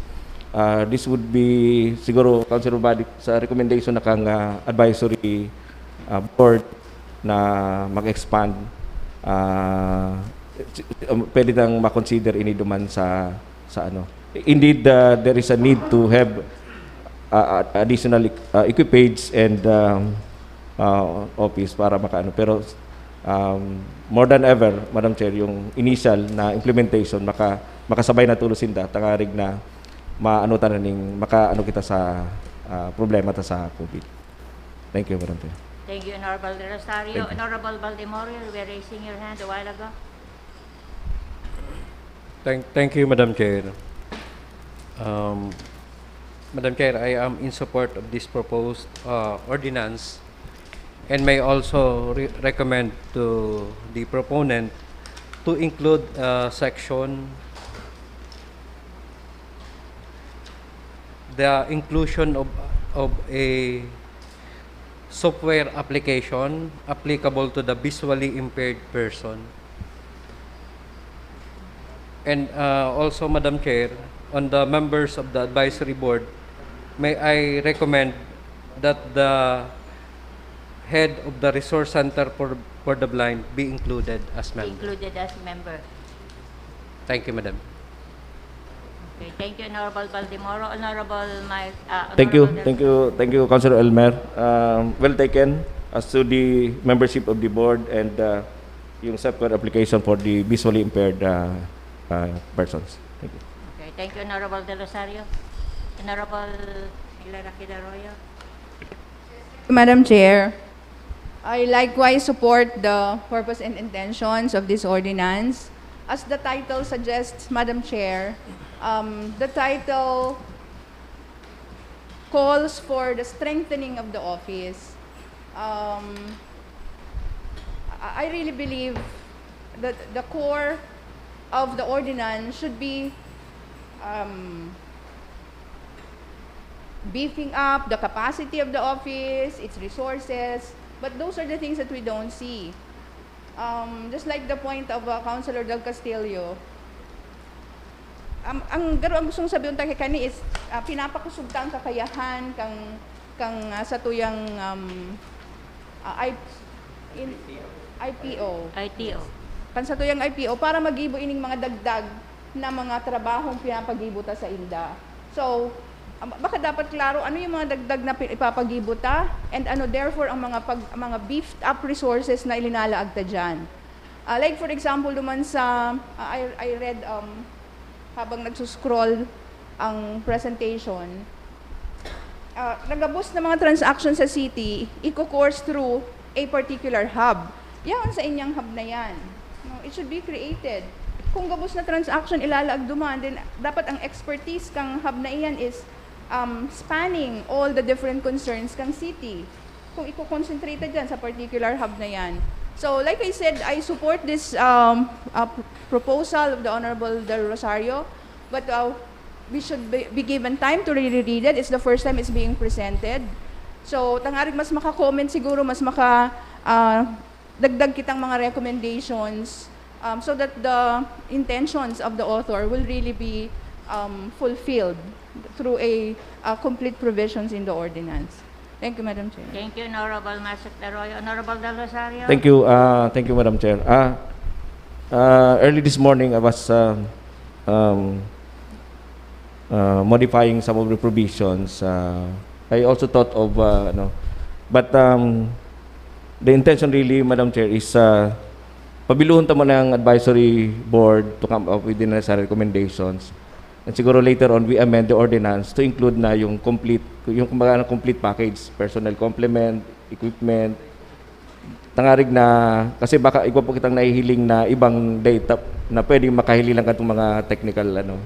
ah, this would be siguro, Councilor Body, sa recommendation na kang ah, advisory ah, board na mag-expand, ah, um, pwede nang makonsider ini duman sa sa ano. Indeed, uh, there is a need to have uh, additional uh, equipage and um, uh, office para makaano. Pero um, more than ever, Madam Chair, yung initial na implementation, maka, makasabay na tulos sinda, tangarig na maano ta na ning, makaano kita sa uh, problema ta sa COVID. Thank you, Madam Chair. Thank you, Honorable De Rosario. Thank you. Honorable Baldemoro, you were raising your hand a while ago. Thank, thank you, Madam Chair. Um, Madam Chair, I am in support of this proposed uh, ordinance and may also re- recommend to the proponent to include uh, section the inclusion of, of a software application applicable to the visually impaired person. And uh, also, Madam Chair, on the members of the advisory board, may I recommend that the head of the resource center for, for the blind be included as member. Included as member. Thank you, Madam. Okay, thank you, Honorable Baldemoro. Honorable Mike, uh, Thank you, Honorable thank you, thank you, Councilor Elmer. Um, well taken as to the membership of the board and uh, yung software application for the visually impaired uh, uh, persons. Thank you. Okay, thank you, Honorable De Rosario. Honorable Hilara Kidaroyo. Madam Chair, I likewise support the purpose and intentions of this ordinance. As the title suggests, Madam Chair, um, the title calls for the strengthening of the office. Um, I I really believe that the core of the ordinance should be um, beefing up the capacity of the office, its resources, but those are the things that we don't see. Um, just like the point of uh, Councilor Del Castillo, um, ang garo ang gustong sabihin ta kay kani is uh, pinapakusog ta ang kakayahan kang kang uh, satuyang um, uh, I, in, I P O. I T O. Kan satuyang I P O para magibo ining mga dagdag na mga trabahong pinapagibo ta sa inda. So, um, baka dapat klaro ano yung mga dagdag na pi-, ipapagibo ta, and ano therefore ang mga pag-, mga beefed up resources na ilinalaag ta diyan. Ah, like for example, duman sa, ah, I, I read, um, habang nagsuscroll ang presentation, ah, nagabos na mga transaction sa city, iko-course through a particular hub. Yaon sa inyang hub na yan. No, it should be created. Kung gabos na transaction ilalaag duman, then dapat ang expertise kang hub na iyan is, um, spanning all the different concerns kang city. Kung iko-concentrate dyan sa particular hub na yan. So, like I said, I support this, um, uh, p-, proposal of the Honorable Del Rosario, but, uh, we should be, be given time to really read it. It's the first time it's being presented. So, tangarig mas maka-comment siguro, mas maka, ah, dagdag kitang mga recommendations, um, so that the intentions of the author will really be, um, fulfilled through a, uh, complete provisions in the ordinance. Thank you, Madam Chair. Thank you, Honorable Masek Arroyo. Honorable Del Rosario? Thank you, uh, thank you, Madam Chair. Ah, uh, early this morning, I was um, um, uh, modifying some of the provisions. Uh, I also thought of, uh, ano, but um, the intention really, Madam Chair, is uh, pabiluhon ta muna ang advisory board to come up with the necessary recommendations. And siguro later on, we amend the ordinance to include na yung complete, yung kumbaga ng complete package, personnel complement, equipment, tangarig na, kasi baka igwa po kitang nahihiling na ibang data na pwedeng makahiling lang katong mga technical, ano.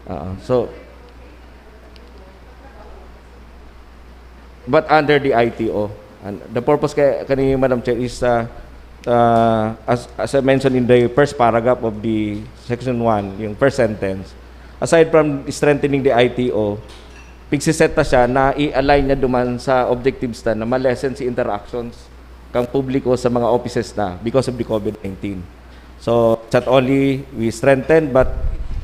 Oo. So, but under the I T O. And the purpose kay, kani Madam Chair is, uh, uh, as, as I mentioned in the first paragraph of the section one, yung first sentence, aside from strengthening the I T O, pigsiset ta siya na i-align niya duman sa objectives ta na ma-lessen si interactions kang publiko sa mga offices na because of the COVID nineteen. So, not only we strengthen, but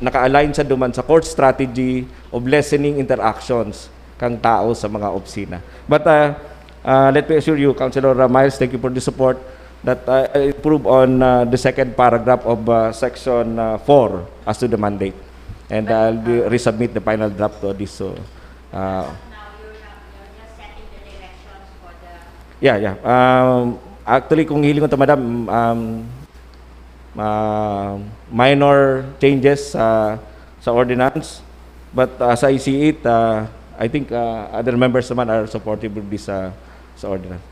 naka-align siya duman sa court strategy of lessening interactions kang tao sa mga opisina. But uh, uh, let me assure you, Councilor Miles, thank you for the support that uh, I approve on uh, the second paragraph of uh, section uh, four as to the mandate. And I'll be, resubmit the final draft to this. So, uh, Now you're, not, you're just setting the directions for the yeah, yeah. Um, actually, kung hilingon ta, madam, um, uh, minor changes sa sa ordinance. But as I see it, uh, I think uh, other members naman are supportive of this uh, sa ordinance.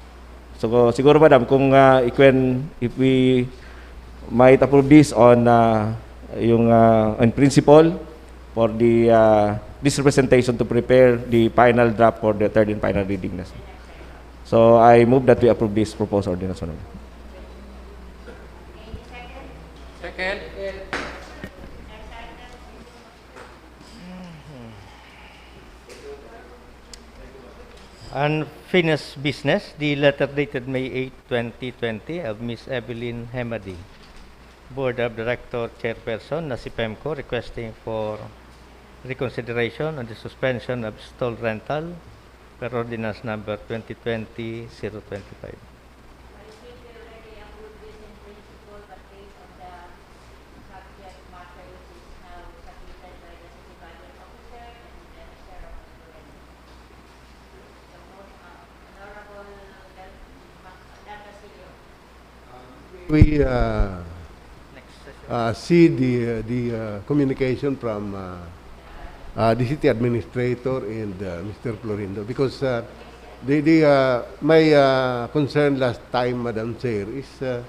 So siguro, madam, kung uh, if, when, if we might approve this on uh, yung uh, on principle for the uh, this representation to prepare the final draft for the third and final reading na. So I move that we approve this proposed ordinance, Honorable. Second. Unfinished business, the letter dated May eight, twenty twenty of Miss Evelyn Hemadi, Board of Director Chairperson na si PEMCO, requesting for reconsideration on the suspension of stall rental per ordinance number twenty twenty zero twenty-five. I think we already approved this in principle, but based on the subject matter which is now submitted by the city budget officer and the chair of the Honorable Del, Mac, Del Castillo. We uh, uh, see the, the uh, communication from uh, uh, the city administrator and uh, Mister Florindo, because uh, the, the, uh, my uh, concern last time, Madam Chair, is uh,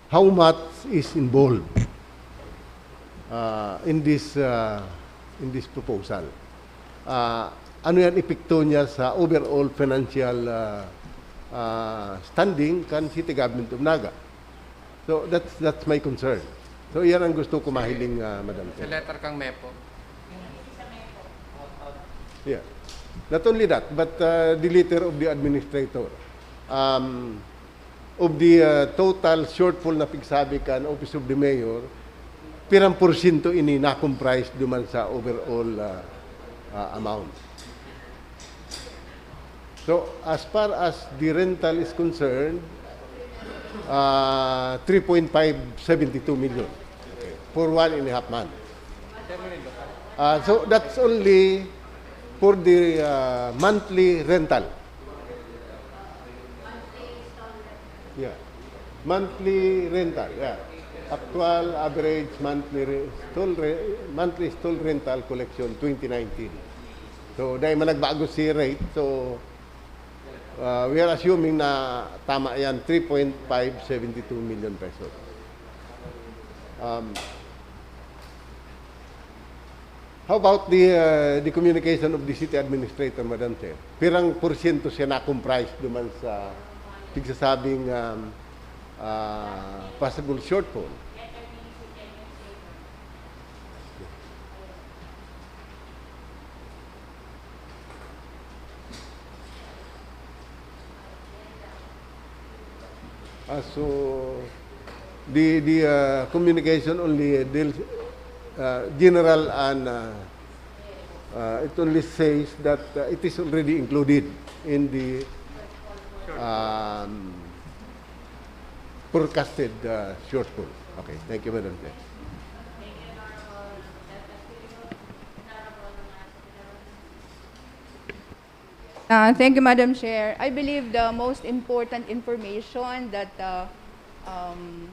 how much is involved uh, in this uh, in this proposal. Uh, ano yan epekto niya sa overall financial uh, uh, standing kan City Government of Naga? So that's that's my concern. So yan ang gusto ko mahiling, uh, Madam Sa Chair. Letter kang Mepo. Yeah. Not only that, but uh, the letter of the administrator. Um, of the uh, total shortfall na pigsabi kan Office of the Mayor, pirang porsyento ini na-comprise duman sa overall uh, uh, amount? So, as far as the rental is concerned, uh, three point five seventy two million for one and a half month. Uh, so that's only for the uh, monthly rental. Yeah. Monthly rental, yeah. Actual average monthly re- stall re- monthly stall rental collection twenty nineteen. So dahil man nagbago si rate, so uh, we are assuming na tama yan, three point five seventy two million pesos. Um, how about the uh, the communication of the city administrator, Madam Chair? Pirang porsyento siya na-comprise duman sa pigsasabing um, uh, possible shortfall? Ah, so the the uh, communication only deals uh, general and uh, uh, it only says that uh, it is already included in the um, forecasted uh, shortfall. Okay, thank you, Madam Chair. Uh, thank you, Madam Chair. I believe the most important information that uh, um,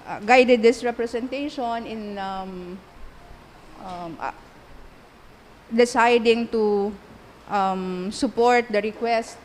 uh, guided this representation in um, um, uh, deciding to um, support the request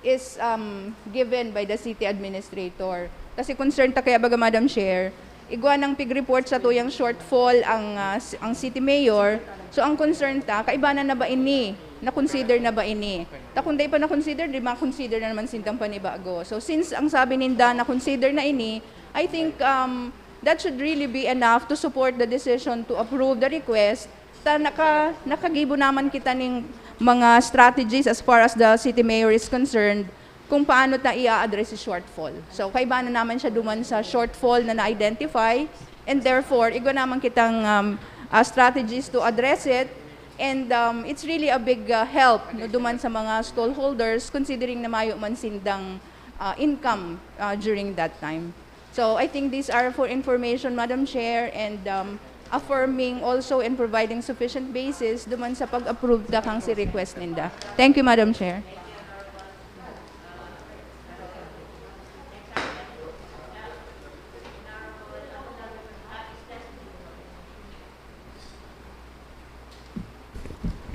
is um, given by the city administrator. Kasi concern ta kaya, baga, Madam Chair, igwa nang pig-report sa tuyang shortfall ang, ah, s- ang city mayor. So ang concern ta, kaibanan na ba ini? Na-consider na ba ini? Ta kung di pa na-consider, di ma-consider na naman sindang panibago. So since ang sabi ninda na-consider na ini, I think um, that should really be enough to support the decision to approve the request. Ta naka, nakagibo naman kita ning mga strategies as far as the city mayor is concerned kung paano ta i-address si shortfall. So kaibanan naman siya duman sa shortfall na na-identify, and therefore igwa naman kitang um, uh, strategies to address it. And um, it's really a big uh, help no, duman sa mga stallholders considering na mayo man sindang uh, income uh, during that time. So I think these are for information, Madam Chair, and um, affirming also and providing sufficient basis duman sa pag-approve da kang si request ninda. Thank you, Madam Chair.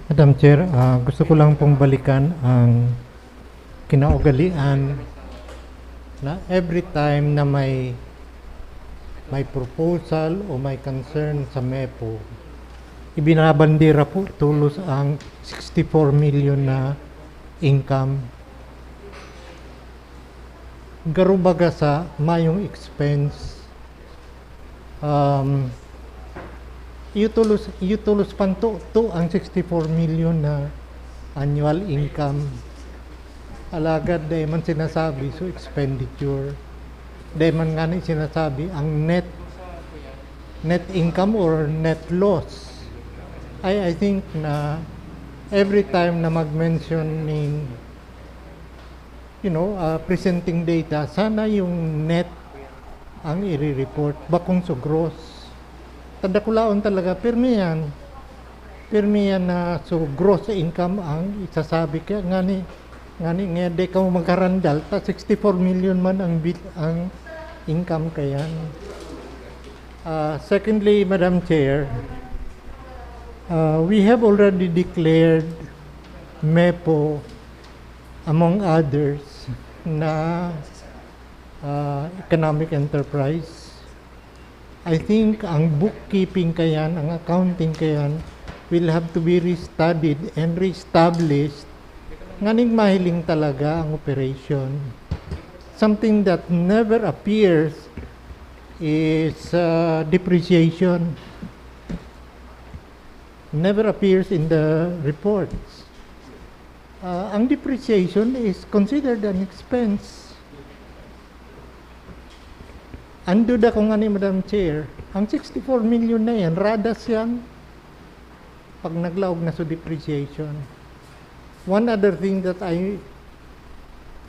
Madam Chair, ah, gusto ko lang pong balikan ang kinaugalian na every time na may may proposal o may concern sa mepo, ibinabandera po tulos ang sixty-four million na income. Garo baga sa mayong expense, um, iyutulos, iyutulos panto to ang sixty-four million na annual income. Alagad dai man sinasabi so expenditure. Dai man ngani sinasabi ang net net income or net loss. I I think na every time na mag-mention ning you know, uh, presenting data, sana yung net ang i-report, bakong so gross. Tadakulaon talaga, pirmi yan. Pirmi yan na so gross income ang isasabi. Kaya ngani, ngani nga, di ka magkarandal, ta sixty-four million man ang, bit, ang income kayan. Uh, secondly, Madam Chair, uh, we have already declared MEPO among others, na uh, economic enterprise. I think ang bookkeeping kayan, ang accounting kayan, will have to be restudied and reestablished. Nganing mahiling talaga ang operation. Something that never appears is uh, depreciation. Never appears in the reports. Uh, ang depreciation is considered an expense. Ang duda ko ngani, Madam Chair, ang sixty-four million na yan, radas yan pag naglaog na sa depreciation. One other thing that I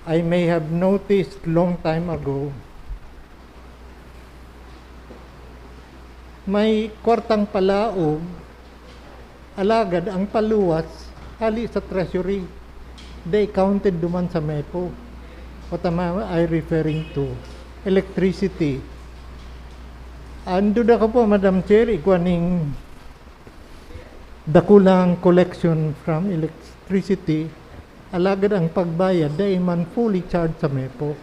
I may have noticed long time ago, May kwartang palaog, alagad ang paluwas hali sa treasury, they counted duman sa mepo. What am I referring to? Electricity. Ang duda ko po, Madam Chair, igwa ning dakulang collection from electricity, alagad ang pagbayad dai man fully charged sa mepo.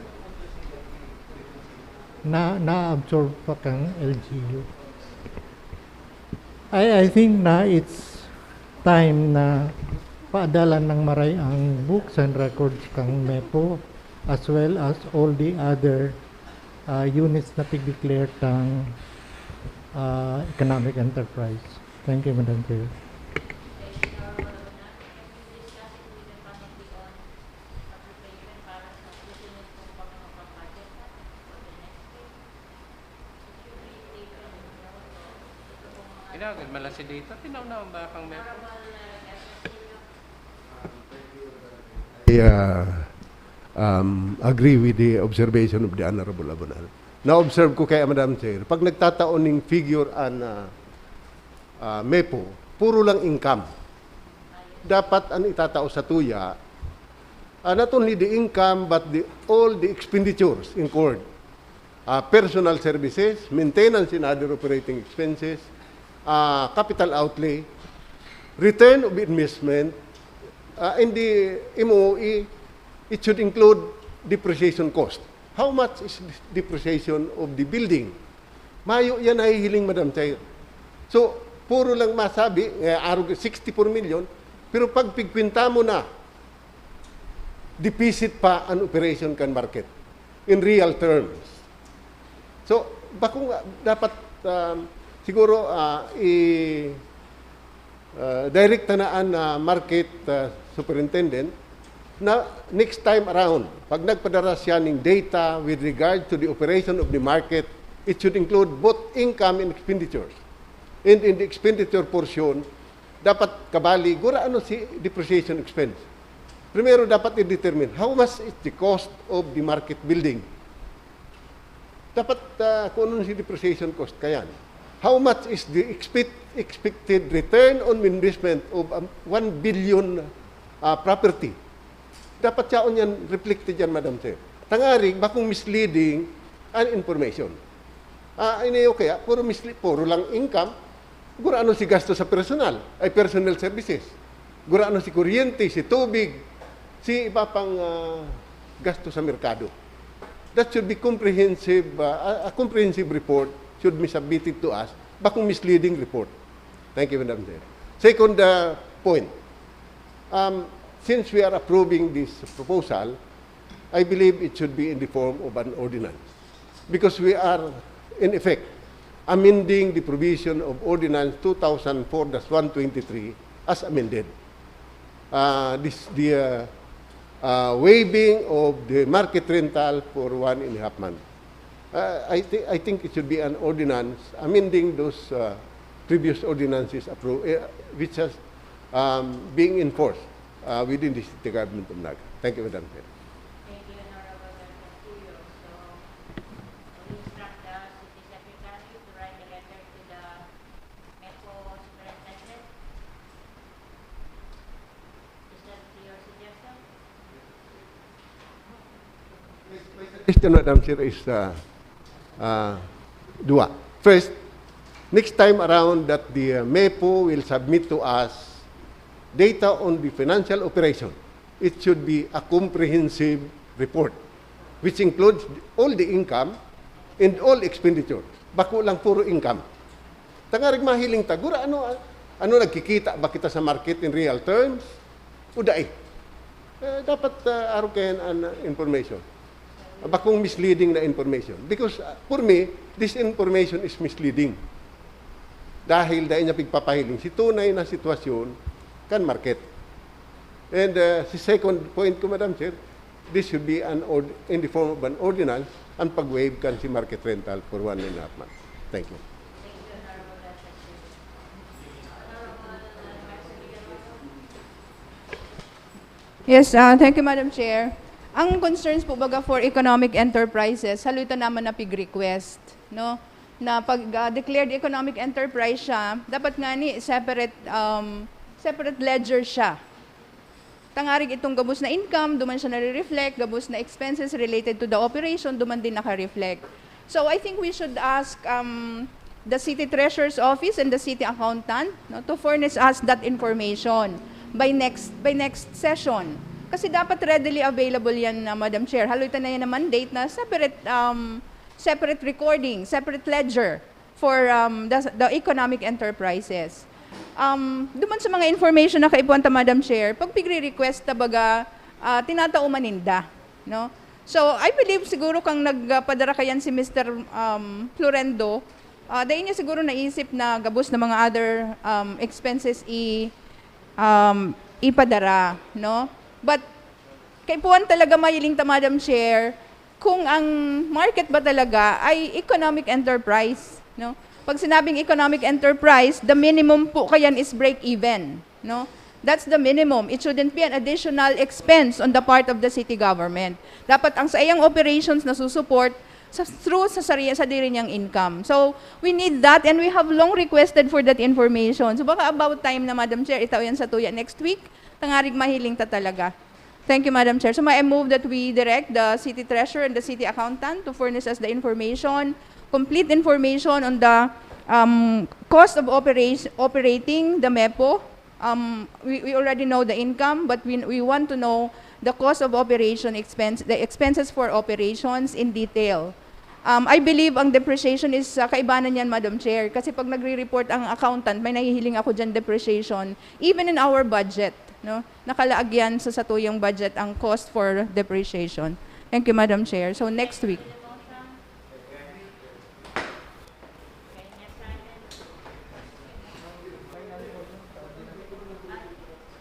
Na, na-absorb pa kang L G U. I, I think na it's time na paadalan ng maray ang books and records kang mepo, as well as all the other, ah, units na pig-declare tang, ah, economic enterprise. Thank you, Madam Chair. Kailangan man lang si data, tinaw na ang bakang meron. I uh, um, agree with the observation of the Honorable Abonal. Na-observe ko kaya, Madam Chair, pag nagtatao ning figure an uh, uh, mepo, puro lang income. Dapat an itatao sa tuya, uh, not only the income but the, all the expenditures incurred. Uh, personal services, maintenance and other operating expenses, uh, capital outlay, return of investment, uh, in the M O E, it should include depreciation cost. How much is depreciation of the building? Mayo yan nahihiling, Madam Chair. So, puro lang masabi, eh, arog sixty-four million, pero pag pigkwenta mo na, deficit pa an operation kan market in real terms. So, bakong dapat um, siguro uh, i uh, direct na an uh, market uh, superintendent na next time around, pag nagpadara siya ning data with regard to the operation of the market, it should include both income and expenditures. And in the expenditure portion, dapat kabali, gura ano si depreciation expense. Primero, dapat i-determine how much is the cost of the market building. Dapat uh, kung ano si depreciation cost kayan. How much is the expect, expected return on investment of um, one billion uh, property? Dapat yaon yan reflected yan, Madam Chair. Tangarig, bakong misleading an information. Ah, ini okay, ah, puro misli, puro lang income. Gurano si gasto sa personal, ay personal services. Gurano si kuryente, si tubig, si iba pang ah, gasto sa merkado. That should be comprehensive, ah, a, a comprehensive report should be submitted to us, bakong misleading report. Thank you, Madam Chair. Second ah, point, um, since we are approving this proposal, I believe it should be in the form of an ordinance. Because we are, in effect, amending the provision of Ordinance two thousand four dash one twenty-three as amended. Uh, this, the uh, uh, waiving of the market rental for one and a half month. Uh, I, thi- I think it should be an ordinance amending those uh, previous ordinances appro- uh, which has um, being enforced uh, within the city government of Naga. Thank you, Madam Chair. Thank you, Honorable Doctor Cuyo. So, we instruct the City Secretary to write a letter to the MEPO Superintendent. Is that your suggestion? Question, Madam Chair, is uh, uh, dua. First, next time around that the uh, MEPO will submit to us data on the financial operation, it should be a comprehensive report which includes all the income and all expenditure. Bako lang puro income. Tangarig mahiling ta, gura ano, ano nagkikita ba kita sa market in real terms? O dai? Eh, dapat uh, arog kayan an uh, information. Bakong misleading na information. Because uh, for me, this information is misleading. Dahil dahil niya pigpapahiling si tunay na sitwasyon kan market. And uh, si second point ko, Madam Chair, this should be an ord- in the form of an ordinance ang pag-waive kan si market rental for one and a half months. Thank you. Yes, uh, thank you, Madam Chair. Ang concerns po baga for economic enterprises, haloy ta naman na pig-request, no? na pag, ah, declared economic enterprise siya, dapat nga ni separate, um, separate ledger siya. Tangarig itong gabos na income, duman siya nare-reflect, gabos na expenses related to the operation, duman din naka-reflect. So I think we should ask, um, the city treasurer's office and the city accountant, no, to furnish us that information by next, by next session. Kasi dapat readily available yan, uh, Madam Chair. Haloy ta na yan na mandate na separate, um, separate recording, separate ledger for, um, the, the economic enterprises. Um, duman sa mga information na kaipuhan ta, Madam Chair, pag pigre-request ta baga, ah, tinatao man ninda, no? So, I believe siguro kang nagpadara kayan si Mister, um, Florendo, ah, dai niya siguro naisip na gabos na mga other, um, expenses i-, um, ipadara, no? But kaipuhan talaga mahiling ta, Madam Chair, kung ang market ba talaga ay economic enterprise, no? Pag sinabing economic enterprise, the minimum po kayan is break-even, no? That's the minimum. It shouldn't be an additional expense on the part of the city government. Dapat ang saiyang operations na susuport sa, through sa sari-, sadiri niyang income. So, we need that and we have long requested for that information. So, baka about time na, Madam Chair, itao yan sa tuya next week. Tangarig mahiling ta talaga. Thank you, Madam Chair. So, may I move that we direct the city treasurer and the city accountant to furnish us the information, complete information on the, um, cost of operation, operating the mepo. Um, we, we already know the income, but we, we want to know the cost of operation expense, the expenses for operations in detail. Um, I believe ang depreciation is, uh, kaibanan yan, Madam Chair. Kasi pag nagre-report ang accountant, may nahihiling ako dyan depreciation. Even in our budget, no? Nakalaag yan sa satuyang budget ang cost for depreciation. Thank you, Madam Chair. So, next week.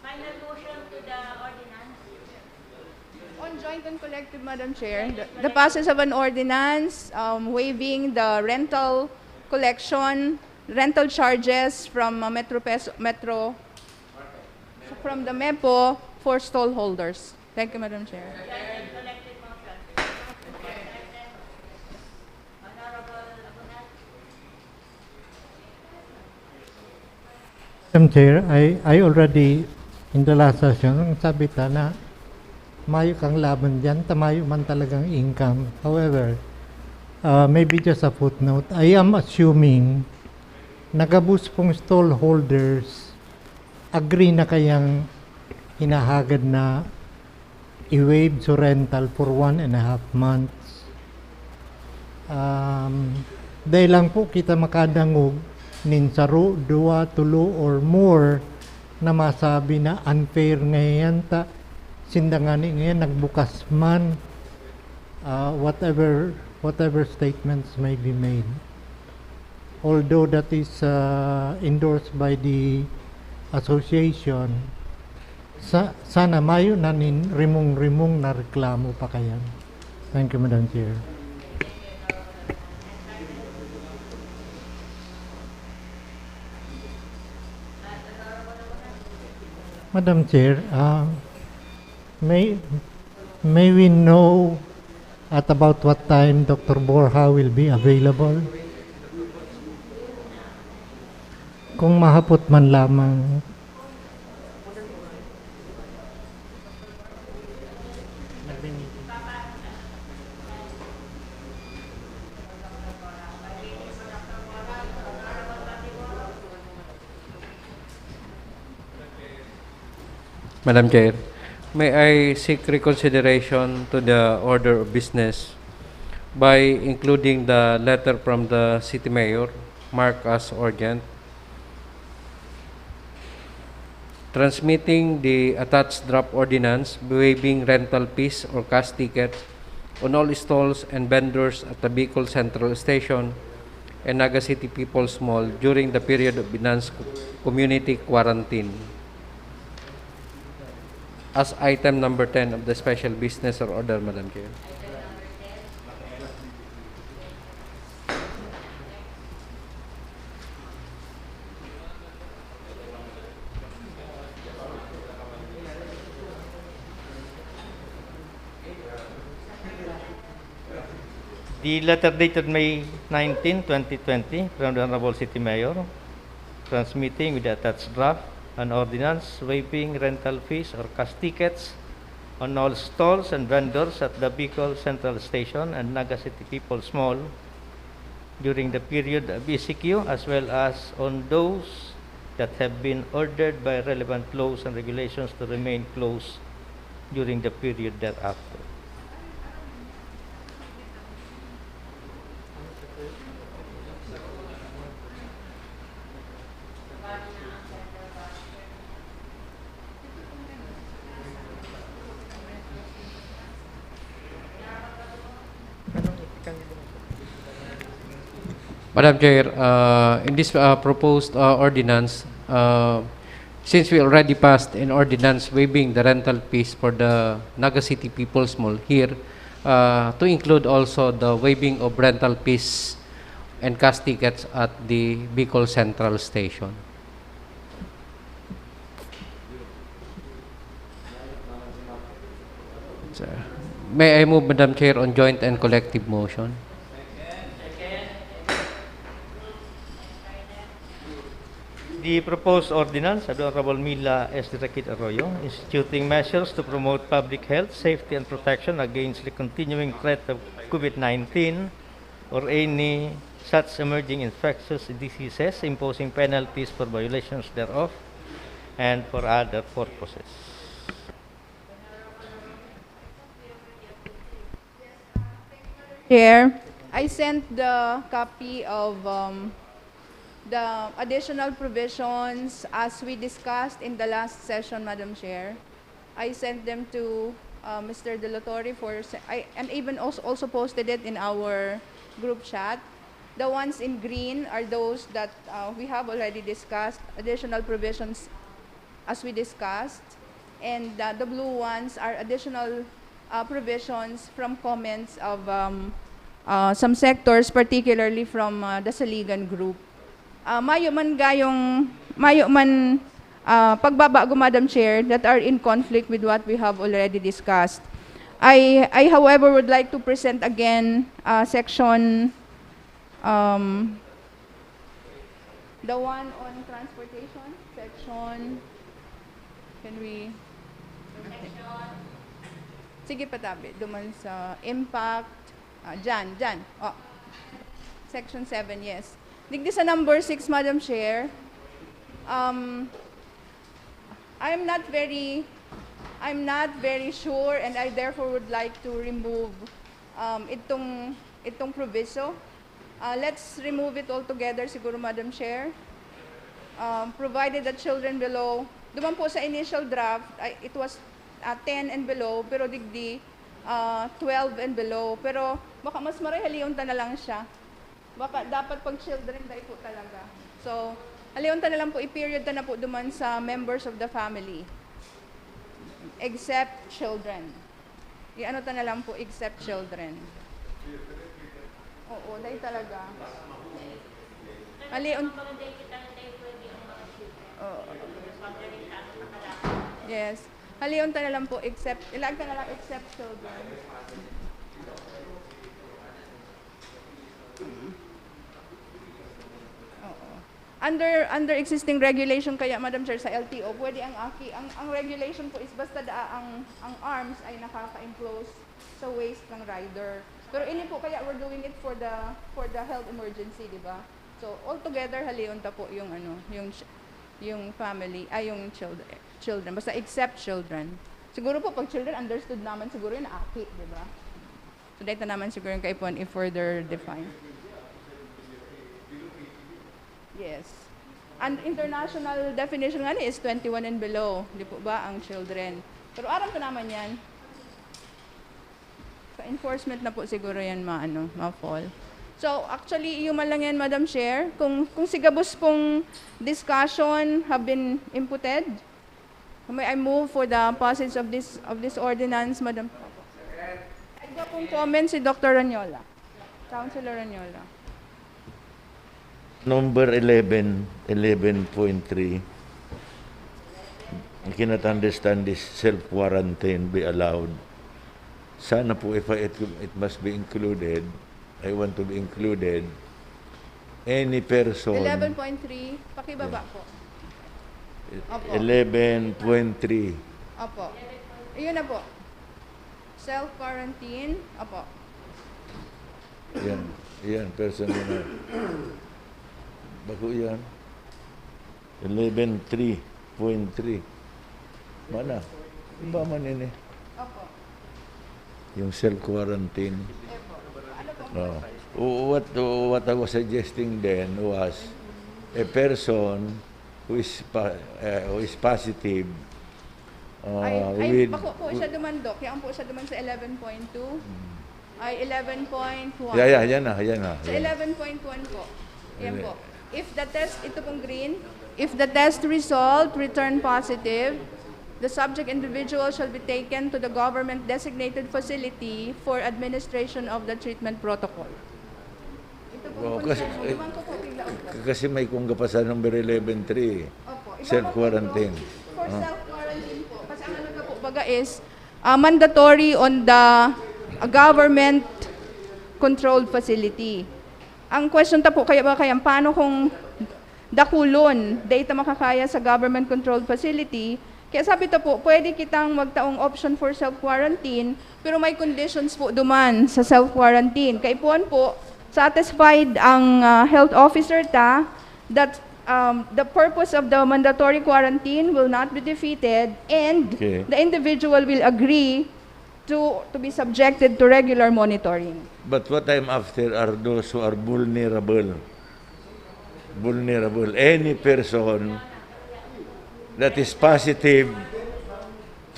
Final motion to the ordinance. On joint and collective, Madam Chair, the, the passage of an ordinance, um, waiving the rental collection, rental charges from, uh, Metro Pes-, Metro, from the mepo for stall holders. Thank you, Madam Chair. Madam Chair, I, I already, in the last session, ang sabi ta na mayo kang laban diyan, ta mayo man talagang income. However, uh, maybe just a footnote, I am assuming na gabos pong stall holders agree na kayang hinahagad na i-waive so rental for one and a half months. Um, dai lang po kita makadangog nin saro, duwa, tulo, or more na masabi na unfair ngayan ta sinda ngani ngayan nagbukas man, ah, whatever, whatever statements may be made. Although that is, ah, endorsed by the association, sa-, sana mayo na nin rimong-rimong na reklamo pa kayan. Thank you, Madam Chair. Madam Chair, ah, may, may we know at about what time Doctor Borja will be available? Kung mahapot man lamang. Madam Chair, may I seek reconsideration to the order of business by including the letter from the City Mayor, Mark as urgent, transmitting the attached draft ordinance waiving rental fees or cash tickets on all stalls and vendors at the Bicol Central Station and Naga City People's Mall during the period of enhanced co-, community quarantine. As item number ten of the special business or order, Madam Chair. The letter dated May nineteen, twenty twenty, from the Honorable City Mayor, transmitting with the attached draft an ordinance waiving rental fees or cash tickets on all stalls and vendors at the Bicol Central Station and Naga City People's Mall during the period of E C Q, as well as on those that have been ordered by relevant laws and regulations to remain closed during the period thereafter. Madam Chair, uh, in this uh, proposed uh, ordinance, uh, since we already passed an ordinance waiving the rental fees for the Naga City People's Mall here, uh, to include also the waiving of rental fees and cash tickets at the Bicol Central Station. Sir. May I move, Madam Chair, on joint and collective motion? The proposed ordinance of the Honorable Mila S. Dirakit Arroyo, instituting measures to promote public health, safety, and protection against the continuing threat of COVID nineteen or any such emerging infectious diseases, imposing penalties for violations thereof, and for other purposes. Chair, I sent the copy of um, the additional provisions as we discussed in the last session, Madam Chair. I sent them to uh, Mister De La Torre for, se- I, and even also, also posted it in our group chat. The ones in green are those that uh, we have already discussed, additional provisions as we discussed. And uh, the blue ones are additional uh, provisions from comments of um, uh, some sectors, particularly from uh, the Saligan group. Uh, mayo man gayong, mayo man uh, pagbabago, Madam Chair, that are in conflict with what we have already discussed. I, I, however, would like to present again uh, section, um, the one on transportation, section, can we, sige, patabi, duman sa impact, ah, dyan, dyan, oh. Section seven, yes. Digdi sa number six, Madam Chair, um, I'm not very, I'm not very sure, and I therefore would like to remove um, itong, itong proviso. Uh, let's remove it altogether siguro, Madam Chair. Um, provided that children below, duman po sa initial draft, ay, it was uh, ten and below, pero digdi uh, twelve and below. Pero baka mas maray halion ta na lang siya. Baka dapat pag children dai po talaga. So, halion ta na lang po, i-period ta na po duman sa members of the family. Except children. I-ano ta na lang po, except children. Oo, dai talaga. Halion. Oo. Yes. Halion ta na lang po, except, ilag ta na lang except children. Oo. Under under existing regulation kaya, Madam Chair, sa L T O, pwede ang aki, ang, ang regulation po is basta da, ang, ang arms ay nakaka-enclose sa waist ng rider. Pero ini po kaya we're doing it for the for the health emergency, di ba? So altogether halion ta po yung ano, yung ch- yung family, ay yung children, children. Basta except children. Siguro po pag children understood naman siguro yung aki, di ba? So dahil naman siguro yung kaipon i-further define. Yes. Ang international definition nga ni is twenty-one and below, di po ba, ang children? Pero aram ko naman yan. Sa enforcement na po siguro yan ma, ano, ma-fall. So, actually, iyo man lang yan, Madam Chair. Kung, kung sigabos pong discussion have been imputed, may I move for the passage of this of this ordinance, Madam? May pong comment si Doctor Ranyola. Councilor Ranyola. Number eleven, eleven point three, I cannot understand this self-quarantine be allowed. Sana po, if I- it, it must be included, I want to be included, any person. Eleven point three, pakibaba po. Opo. Eleven point three. Opo. Ayun na po. Self-quarantine. Opo. Yan. Yan, personal. Bako yan. Eleven three point three. Mana? Iba man ini. Opo. Yung self-quarantine. Opo. Ano po? Oh. What, what I was suggesting then was a person who is pa, eh, who is positive uh, Ay, ay with bako po siya duman, Doc. Yan po siya duman sa eleven point two. Ay, eleven point one. Yeah, yeah, yan na, yan na. Sa yan. eleven point one po. Yan Ele- po. If the test, ito pong green, if the test result return positive, the subject individual shall be taken to the government designated facility for administration of the treatment protocol. Ito pong Wow, concern kasi- mo. Iwan ko po, bigla po. Kasi may kung kapasan number eleven three. Opo. Iba Self-quarantine. po po. For Ah. self-quarantine po. Kasi ang ano ka po, baga is, ah, mandatory on the, ah, government controlled facility. Ang question ta po, kaya ba kaya, paano kung dakulon, data makakaya sa government controlled facility? Kaya sabi ta po, pwede kitang magtaong option for self-quarantine, pero may conditions po duman sa self-quarantine. Kaipuhan po, satisfied ang ah, health officer ta that um, the purpose of the mandatory quarantine will not be defeated and Okay. the individual will agree to to be subjected to regular monitoring. But what I'm after are those who are vulnerable. Vulnerable. Any person that is positive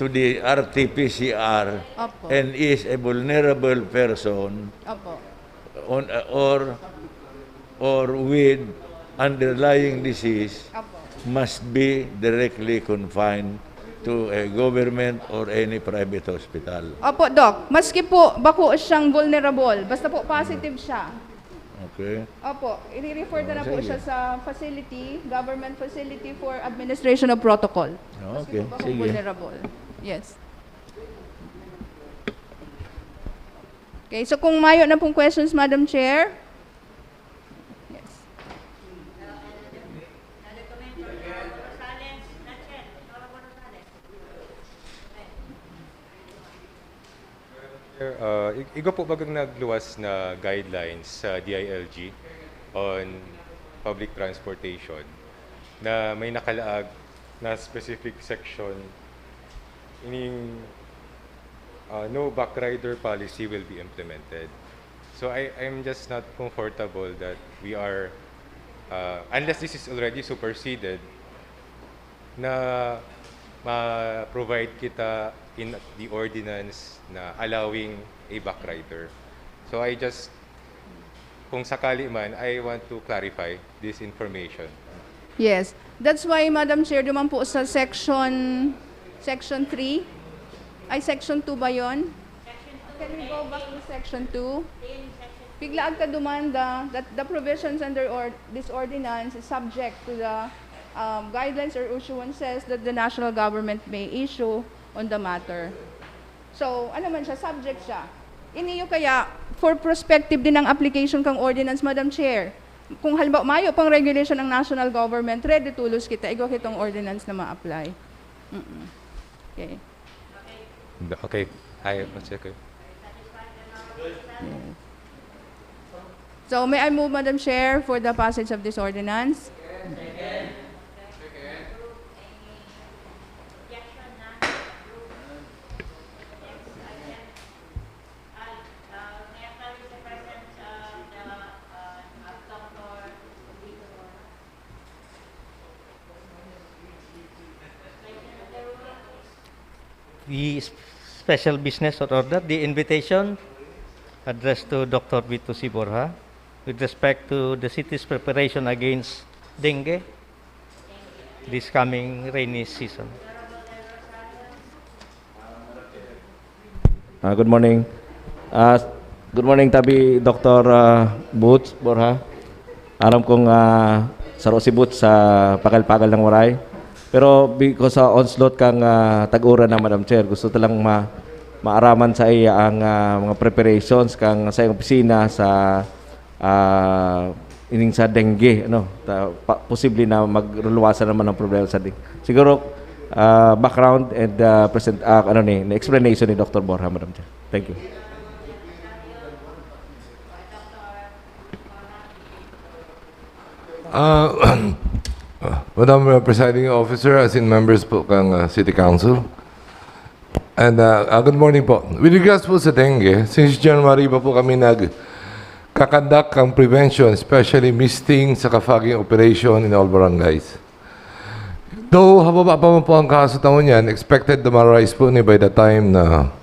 to the R T P C R Opo. and is a vulnerable person Opo. on or or with underlying disease Opo. must be directly confined to a government or any private hospital. Opo, Doc. Maski po bako siyang vulnerable, basta po positive siya. Okay? Opo, i-refer na, Oh, na po sige. siya sa facility, government facility for administration of protocol. Oh, Maski okay. po bako Sige. vulnerable. Yes. Okay, so kung mayo na pong questions, Madam Chair. Yes. Sir, ah, ig- igwa po bagang nagluwas na guidelines sa D I L G on public transportation na may nakalaag na specific section ining ah, no backrider policy will be implemented. So I, I'm just not comfortable that we are, uh, unless this is already superseded, na ma-provide kita in the ordinance na allowing a backrider. So I just, kung sakali man, I want to clarify this information. Yes. That's why, Madam Chair, duman po sa section section three, ay section two ba yon? Can we go back to section two? Piglaag ta duman the, that the provisions under or, this ordinance is subject to the um, guidelines or issuances that the national government may issue on the matter. So, ano man siya, subject siya. Iniyo kaya, for prospective din ang application kang ordinance, Madam Chair. Kung halimbawa, mayo pang regulation ang national government, ready tulos kita, igwa kitong ordinance na ma-apply. Mm-mm. Okay. Okay. Ay, okay. Yes. So, may I move, Madam Chair, for the passage of this ordinance? The s- special business or order, the invitation addressed to Doctor Vito C. Borja with respect to the city's preparation against dengue this coming rainy season. Ah, good morning. Ah, good morning, tabi Doctor ah, Boots Borja. Aram kong ah, saro si Boots sa pagal-pagal ng waray. Pero because sa onslaught kang ah, tag-uran na, Madam Chair, gusto ta lang ma maaraman sa iya ang, ah, mga preparations kan saiyang opisina sa, ah, ining sa dengue, ano, ta-, pa-, posible na magluluwasan naman ang problema sa dengue. Siguro, ah, background and, ah, present, ah, ano ni, ni explanation ni Doctor Borja, Madam Chair. Thank you. Ah, Madam uh, Presiding Officer, as in members po kang uh, City Council. And uh, uh, good morning po. With regards po sa dengue, since January pa po kami nag kakandak ang prevention, especially misting sa fogging operation in all barangays. Though hababa pa man po ang kaso taon yan, expected na ma-rise po ni by the time na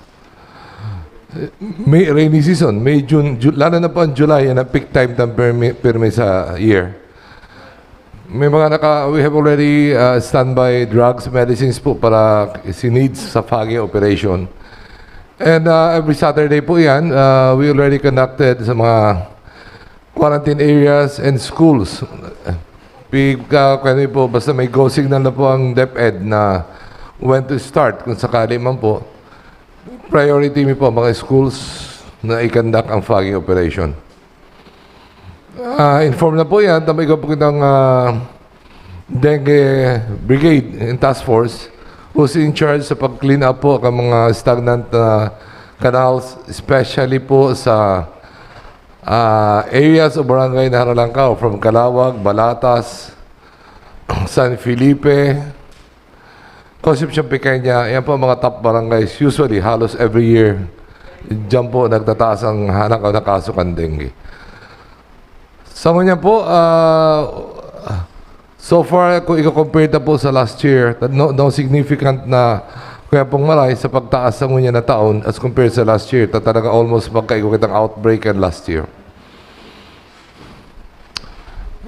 May rainy season, May, June, Ju- lalo na po ang July, yan ang peak time ng permi, permi sa year. May mga naka, we have already uh, standby drugs, medicines po para si needs sa fogging operation. And uh, every Saturday po yan, uh, we already conducted sa mga quarantine areas and schools. Pig, uh, kami po, basta may go signal na po ang DepEd na when to start, kung sakali man po, priority mi po ang mga schools na i-conduct ang fogging operation. Ah, inform na po yan, tambay ko po kitang ah, dengue brigade and task force who's in charge sa pag-clean up po ng mga stagnant na canals, especially po sa ah, areas o barangay na Haralangkaw, from Calawag, Balatas, San Felipe, Concepcion Pequeña, yan po ang mga top barangays. Usually, halos every year, dyan po nagtataas ang hanak o nakaso kan dengue. Sa ngunyan po, ah, so far, kung i-compare na po sa last year, no, no significant na kaya pong maray sa pagtaas sa ngunyan na taon as compared sa last year. Ta talaga almost magkaigo kitang outbreak kan last year.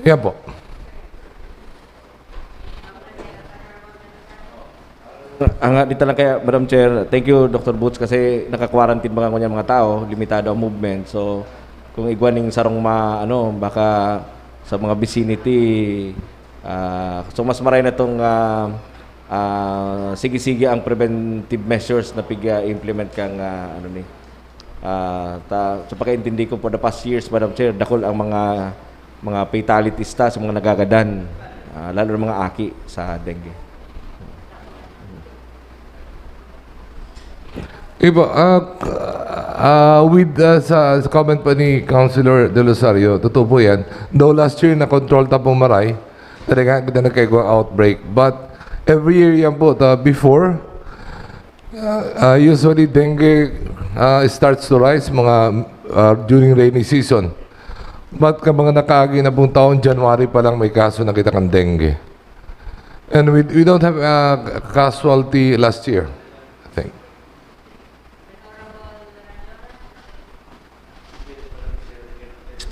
Yan po. Ang ah, dito lang kaya, Madam Chair, thank you, Doctor Boots, kasi naka-quarantine mga ngunyan mga tao, limitado ang movement. So, kung igwa ning sarong ma, ano, baka sa mga vicinity, ah, so mas maray na tong ah, ah, sige-sige ang preventive measures na pig-implement kang ah, ano ni. Ah, ta, sa pagkaintindi ko, for the past years, Madam Chair, dakul ang mga mga fatalities ta sa mga nagagadan, ah, lalo na mga aki sa dengue. Iba, ah, ah, with ah, sa, sa comment pa ni Councilor De Rosario, totoo po yan. Though last year na-control ta pong maray, talaga kita nagkaigwang outbreak. But every year yan po, ta, before, ah, ah, usually dengue ah, starts to rise mga ah, during rainy season. But ka mga nakaagi na pong taon, January pa lang may kaso na kita kan dengue. And we, we don't have a casualty last year, I think.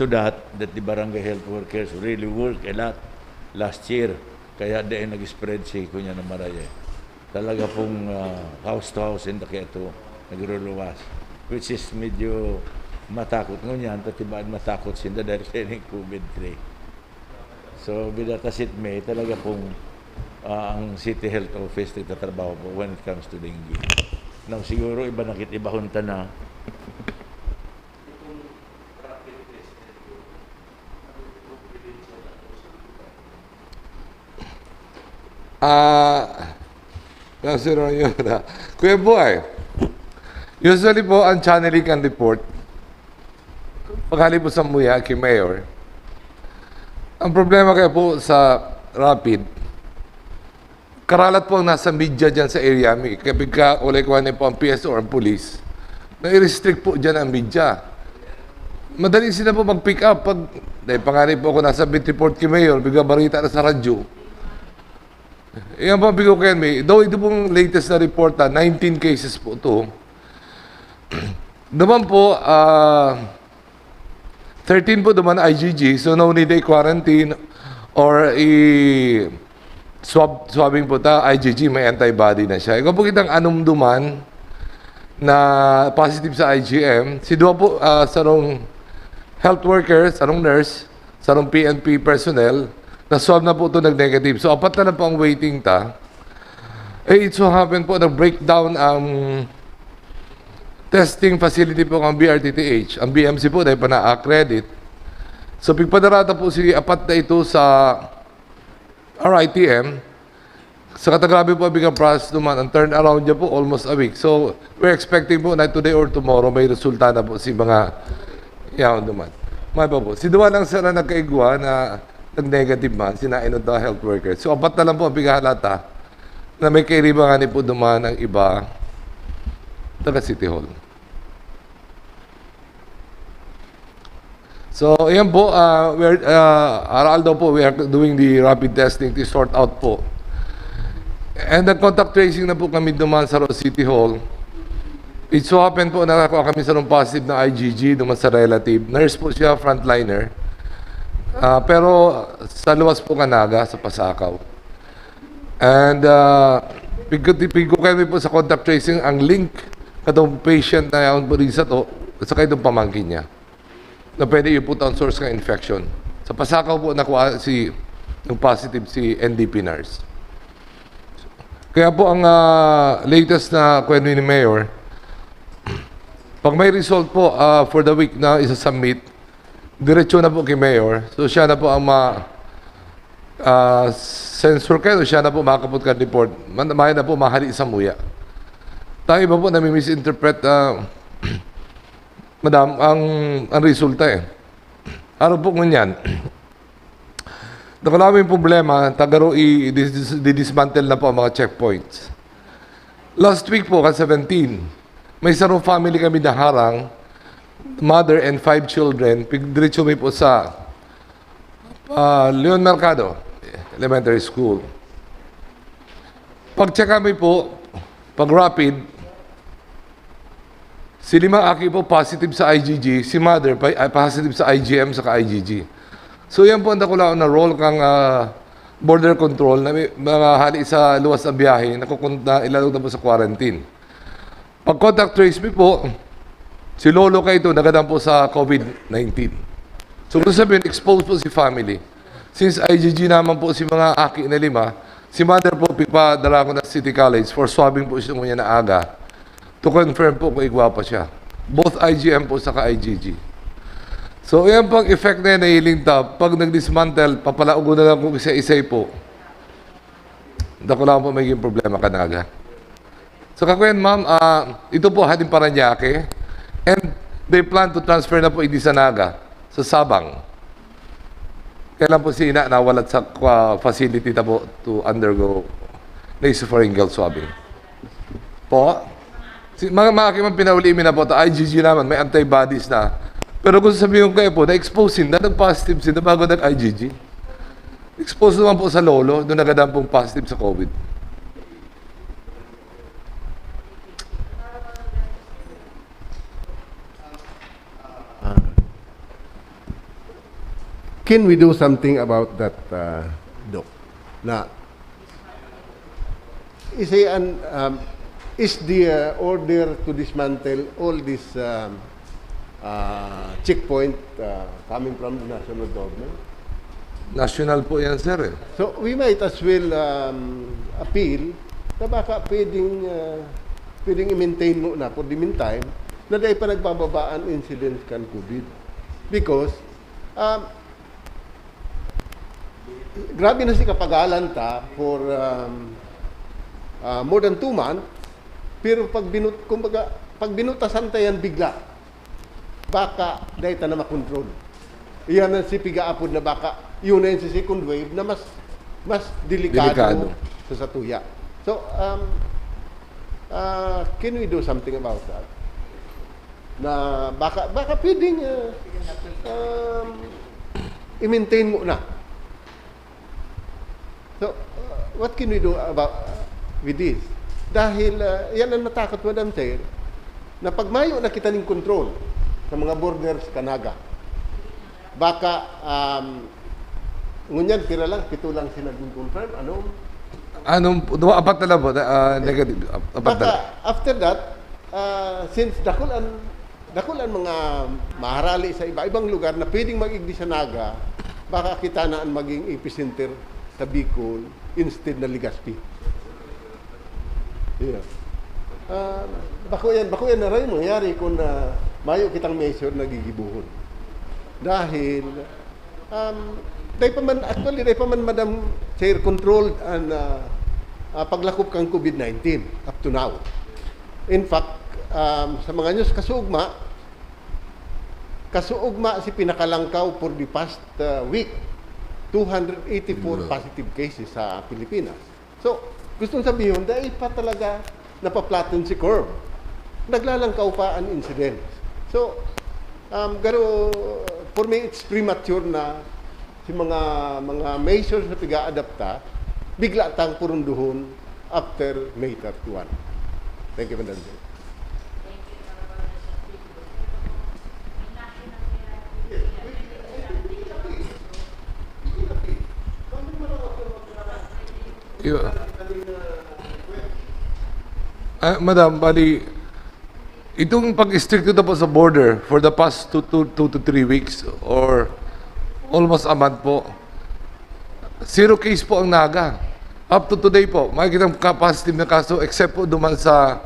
To that, that the barangay health workers really work a lot last year. Kaya di ay nag-spread si Kunya na Maray. Talaga pong ah, house to house in the keto, nagruluwas. Which is medyo matakot ngunyan, pati ba matakot sinda dahil sa ining COVID three. So, with that as it may, talaga pong ah, ang City Health Office nagtatrabaho po when it comes to dengue. Now, siguro iba na kit-, ibahon ta na. Ah, Councilor Yona. Kuya Buhay, usually po ang channeling kan report, paghali po sa muya kay Mayor, ang problema kaya po sa Rapid, karalat po ang nasa media dyan sa area mi. Kaya pagka ulay ko po ang P S O or ang police, na i-restrict po dyan ang media. Madali sila po mag-pick up. Pag, dahil pangani po ako nasa beat report kay Mayor, bigla barita na sa radyo. Yan po ang bigay ko kayo, may, though ito pong latest na report, ah, nineteen cases po ito. Naman po, ah, thirteen po naman I G G, so no need i-quarantine or i- swab, swabbing po ta, I G G, may antibody na siya. Ikaw po kitang anumduman na positive sa I G M, si duwa po, ah, sarong health worker, sarong nurse, sarong P N P personnel, na swab na po ito nag-negative. So, apat na lang po ang waiting ta. Eh, it so happen po, nag-breakdown ang testing facility po ang B R T T H. Ang B M C po, dahil pa na-accredit. So, pigpadarata po si apat na ito sa R I T M. Sa katagrabe po, bigang process naman, ang turnaround niya po, almost a week. So, we're expecting po na today or tomorrow, may resulta na po si mga yaon naman. May pa po. Si Duan lang sana nagkaigwa na nag-negative man, sinainod na health worker. So, apat na lang po ang pighahalata na may kairiba nga ni po duman ang iba taga City Hall. So, ayan po, ah, we're, ah, araw-araw po, we are doing the rapid testing to sort out po. And the contact tracing na po kami duman sa City Hall. It so happen po, nakakuha kami sa nung positive na I G G duman sa relative. Nurse po siya, frontliner. Ah, pero sa luwas po ka Naga, sa Pasakaw. And, ah, pigkutipigo kami po sa contact tracing ang link katong patient na yaon po rin sa to, sa kaitong pamangkin niya, na pwede ipot ang source ng infection. Sa Pasakaw po, nakuha si, yung positive si N D P nurse. Kaya po ang, ah, latest na kwento ni Mayor, pag may result po, ah, for the week na isa-submit, diretso na po kay Mayor. So, siya na po ang ma-, ah, censor kayo, siya na po makakapot ka report. Man-, maya na po mahali sa muya. Tayo iba po, nami-misinterpret, ah, madam, ang, ang resulta eh. Araw po ngunyan, nakulawin problema, tagaro i-, i-, i-dismantle na po ang mga checkpoints. Last week po, kan seventeen, may sarong family kami naharang, mother and five children, pig-, diretso mi po sa, ah, Leon Mercado Elementary School. Pag-check kami po, pag-rapid, si limang aki po positive sa I G G, si mother pa, ay, positive sa I G M saka I G G. So, yan po ang dakulaon na role kang, ah, border control na may mga hali sa luwas na biyahe, nakukun-, na ilalog na po sa quarantine. Pag contact trace mi po, si lolo kaito nagadan po sa COVID nineteen. So, kung sabihin, exposed po si family. Since I G G naman po si mga aki na lima, si mother po, pipadala ko na City College for swabbing po siya ngunyan na aga to confirm po kung igwa pa siya. Both I G M po saka I G G. So, yan pang effect na yan, nahiling ta. Pag nag-dismantle, papalaogon na lang kung isa-isay po. Dakula po magiging problema kan Naga. So, kakuyan, ma'am, ah, ito po, hadin Parañaque. And they plan to transfer na po ini sa Naga, sa Sabang. Kaya lang po si ina nawalat sa kwa-, facility ta po to undergo nasopharyngeal swabbing. Po? Si, mga, mga aki man, pinauli mi na po, ta I G G naman, may antibodies na. Pero kung sasabihin ko kayo po, na-expose sinda, nag-positive sinda bago nag-I G G. Expose naman po sa lolo, doon nagadan pong positive sa COVID. Ah. Can we do something about that, uh, Doc? Na, is, an, um, is the, uh, order to dismantle all this, um, uh, checkpoint, uh, coming from the national government? National po yan, sir, eh. So, we might as well, um, appeal na baka pwedeng, uh, pwedeng i-maintain muna for the meantime na dahil pa nagbababa ang incidence kan COVID. Because, um, grabe na si kapagalan ta for, um, uh, more than two months, pero pag binut-, kumbaga, pag binutasan ta yan bigla, baka dahil ta na makontrol. Iyan ang si pigaapod na baka, yun na yung si second wave na mas, mas delikado, Delikado. Sa satuya. So, um, uh, can we do something about that? Na baka, baka pwedeng, uh, um, i-maintain muna. So, uh, what can we do about, uh, with this? Dahil, uh, yan ang natakot, Madam Chair, na pag mayo na kita ning control sa mga borders kan Naga, baka, um, ngunyan, pira lang, pito lang sila naging confirm. Ano? Anong, duwa, apat na lang po, ah, negative. Ap-, apat na Baka, lang. After that, uh, since dakul an, dakul an mga maharali sa iba-ibang lugar na pwedeng mag-igdi sa Naga, baka kita na ang maging epicenter sa Bicol instead na Legazpi. Yeah. Ah, bako yan, bako yan na rin mangyari kung, ah, mayo kitang measure na gigibuhon. Dahil, um, dai pa man, actually, dai pa man, Madam Chair, controlled ang, ah, ah, paglakop kan COVID nineteen up to now. In fact, um, sa mga news kasuugma, kasuugma si pinakalangkaw for the past, uh, week, two hundred eighty-four Wala. positive cases sa Pilipinas. So, gustong sabihon, dai pa talaga napa-flatten si curve. Naglalangkaw pa ang incidence. So, um, garo, for me, it's premature na si mga, mga measures na piga-adapta, bigla tang purunduhon after May thirty-one. Thank you, Madam Chair. Iyo. Ah, madam, bali, itong pag-istrikto na po sa border for the past two, two, two to three weeks or almost a month po, zero case po ang Naga. Up to today po, makikita ang ka-, positive na kaso except po duman sa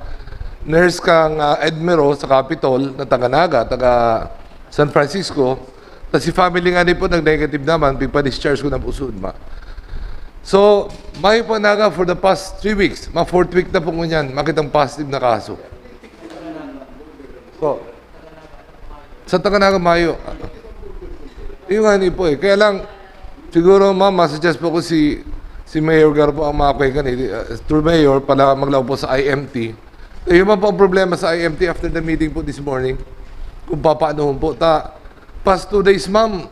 nurse kang, ah, Edmero sa Capitol na taga Naga, taga San Francisco. Tapos si family nga ni po nag-negative naman, pigpa-discharge ko na po sud ma. So, mayo pa Naga for the past three weeks, ma fourth week na po ngunyan, makitang positive na kaso. So, sa taga Naga mayo. Yung nga ni po eh. Kaya lang, siguro ma'am, masuggest po ko si, si Mayor Garpo ang mga kwekan eh. Uh, through Mayor, pala maglaw po sa I M T. Eh, yun man po ang problema sa I M T after the meeting po this morning. Kung papaanohon po. Ta, past two days, ma'am,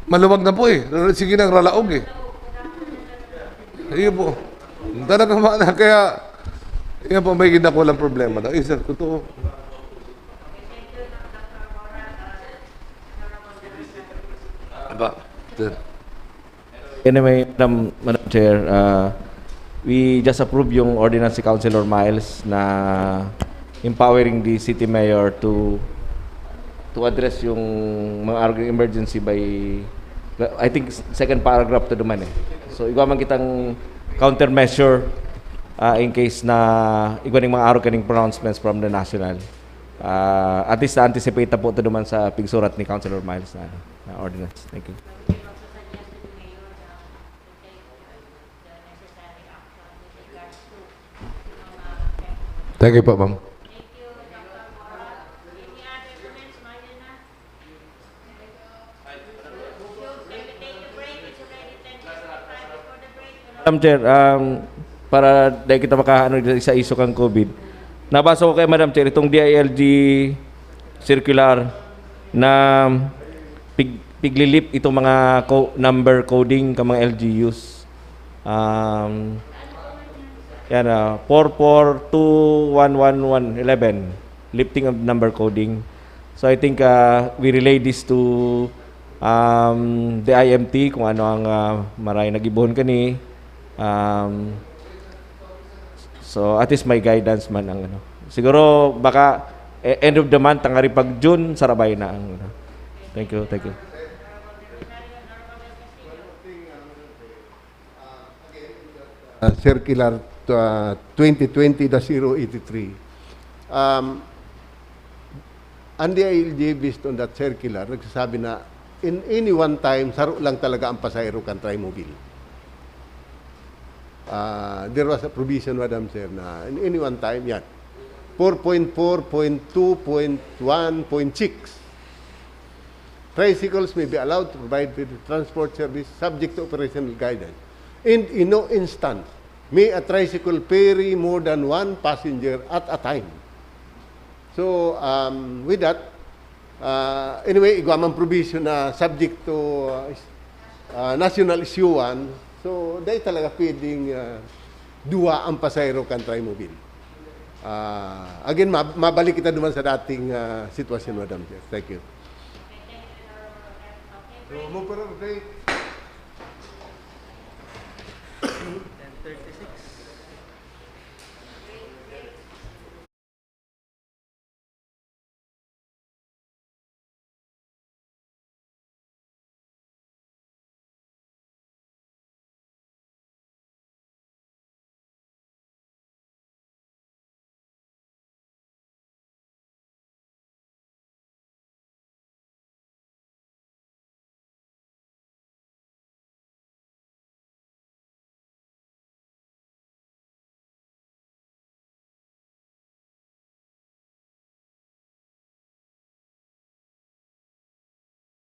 maluwag na po eh. Sige nang ralaog eh. Ayun po. Talaga man, kaya, yan po, may ginakulang problema na. Isa, totoo. Aba, sir. Anyway, Madam, Madam Chair, uh, we just approve yung ordinance ni Councilor Miles na empowering the city mayor to to address yung mga arog ning emergency by, I think, second paragraph to duman eh. So, igwa man kitang countermeasure uh, in case na igwa ning mga arog kaning pronouncements from the national. Uh, at least, na-anticipate na po to duman sa pigsurat ni Councilor Miles na, na ordinance. Thank you. Thank you po, ma'am. Madam Chair, um, para dai kita makaano sa iso kan COVID, nabasa ko kay Madam Chair itong D I L G circular na pig, piglilip itong mga co, number coding ka mga L G Us. Um, yan, uh, four four two one one one eleven, lifting of number coding. So I think uh, we relay this to um, the I M T kung ano ang uh, maray nagibuhon kani. Um, so at least may guidance man ang ano. Siguro baka eh, end of the month, tangari pag June, sarabay na ang ano. Thank you, thank you. Uh, circular uh, twenty twenty dash zero eighty-three. Um, ang D I L G, based on that circular, nagsasabi na in any one time, saro lang talaga ang pasahero kan Trimobile. Uh, there was a provision, Madam Chair, na in any one time, yan. four point four, point two, point one, point six. Tricycles may be allowed to provide with transport service subject to operational guidance. And in no instance may a tricycle ferry more than one passenger at a time. So, um, with that, uh, anyway, igwa man provision na subject to uh, is- uh, national issuance. So, dai talaga pwedeng uh, duwa ang pasahero kan Trimobile. Uh, again, ma- mabalik kita duman sa dating uh, sitwasyon, Madam Chair. Thank you. So, move for update.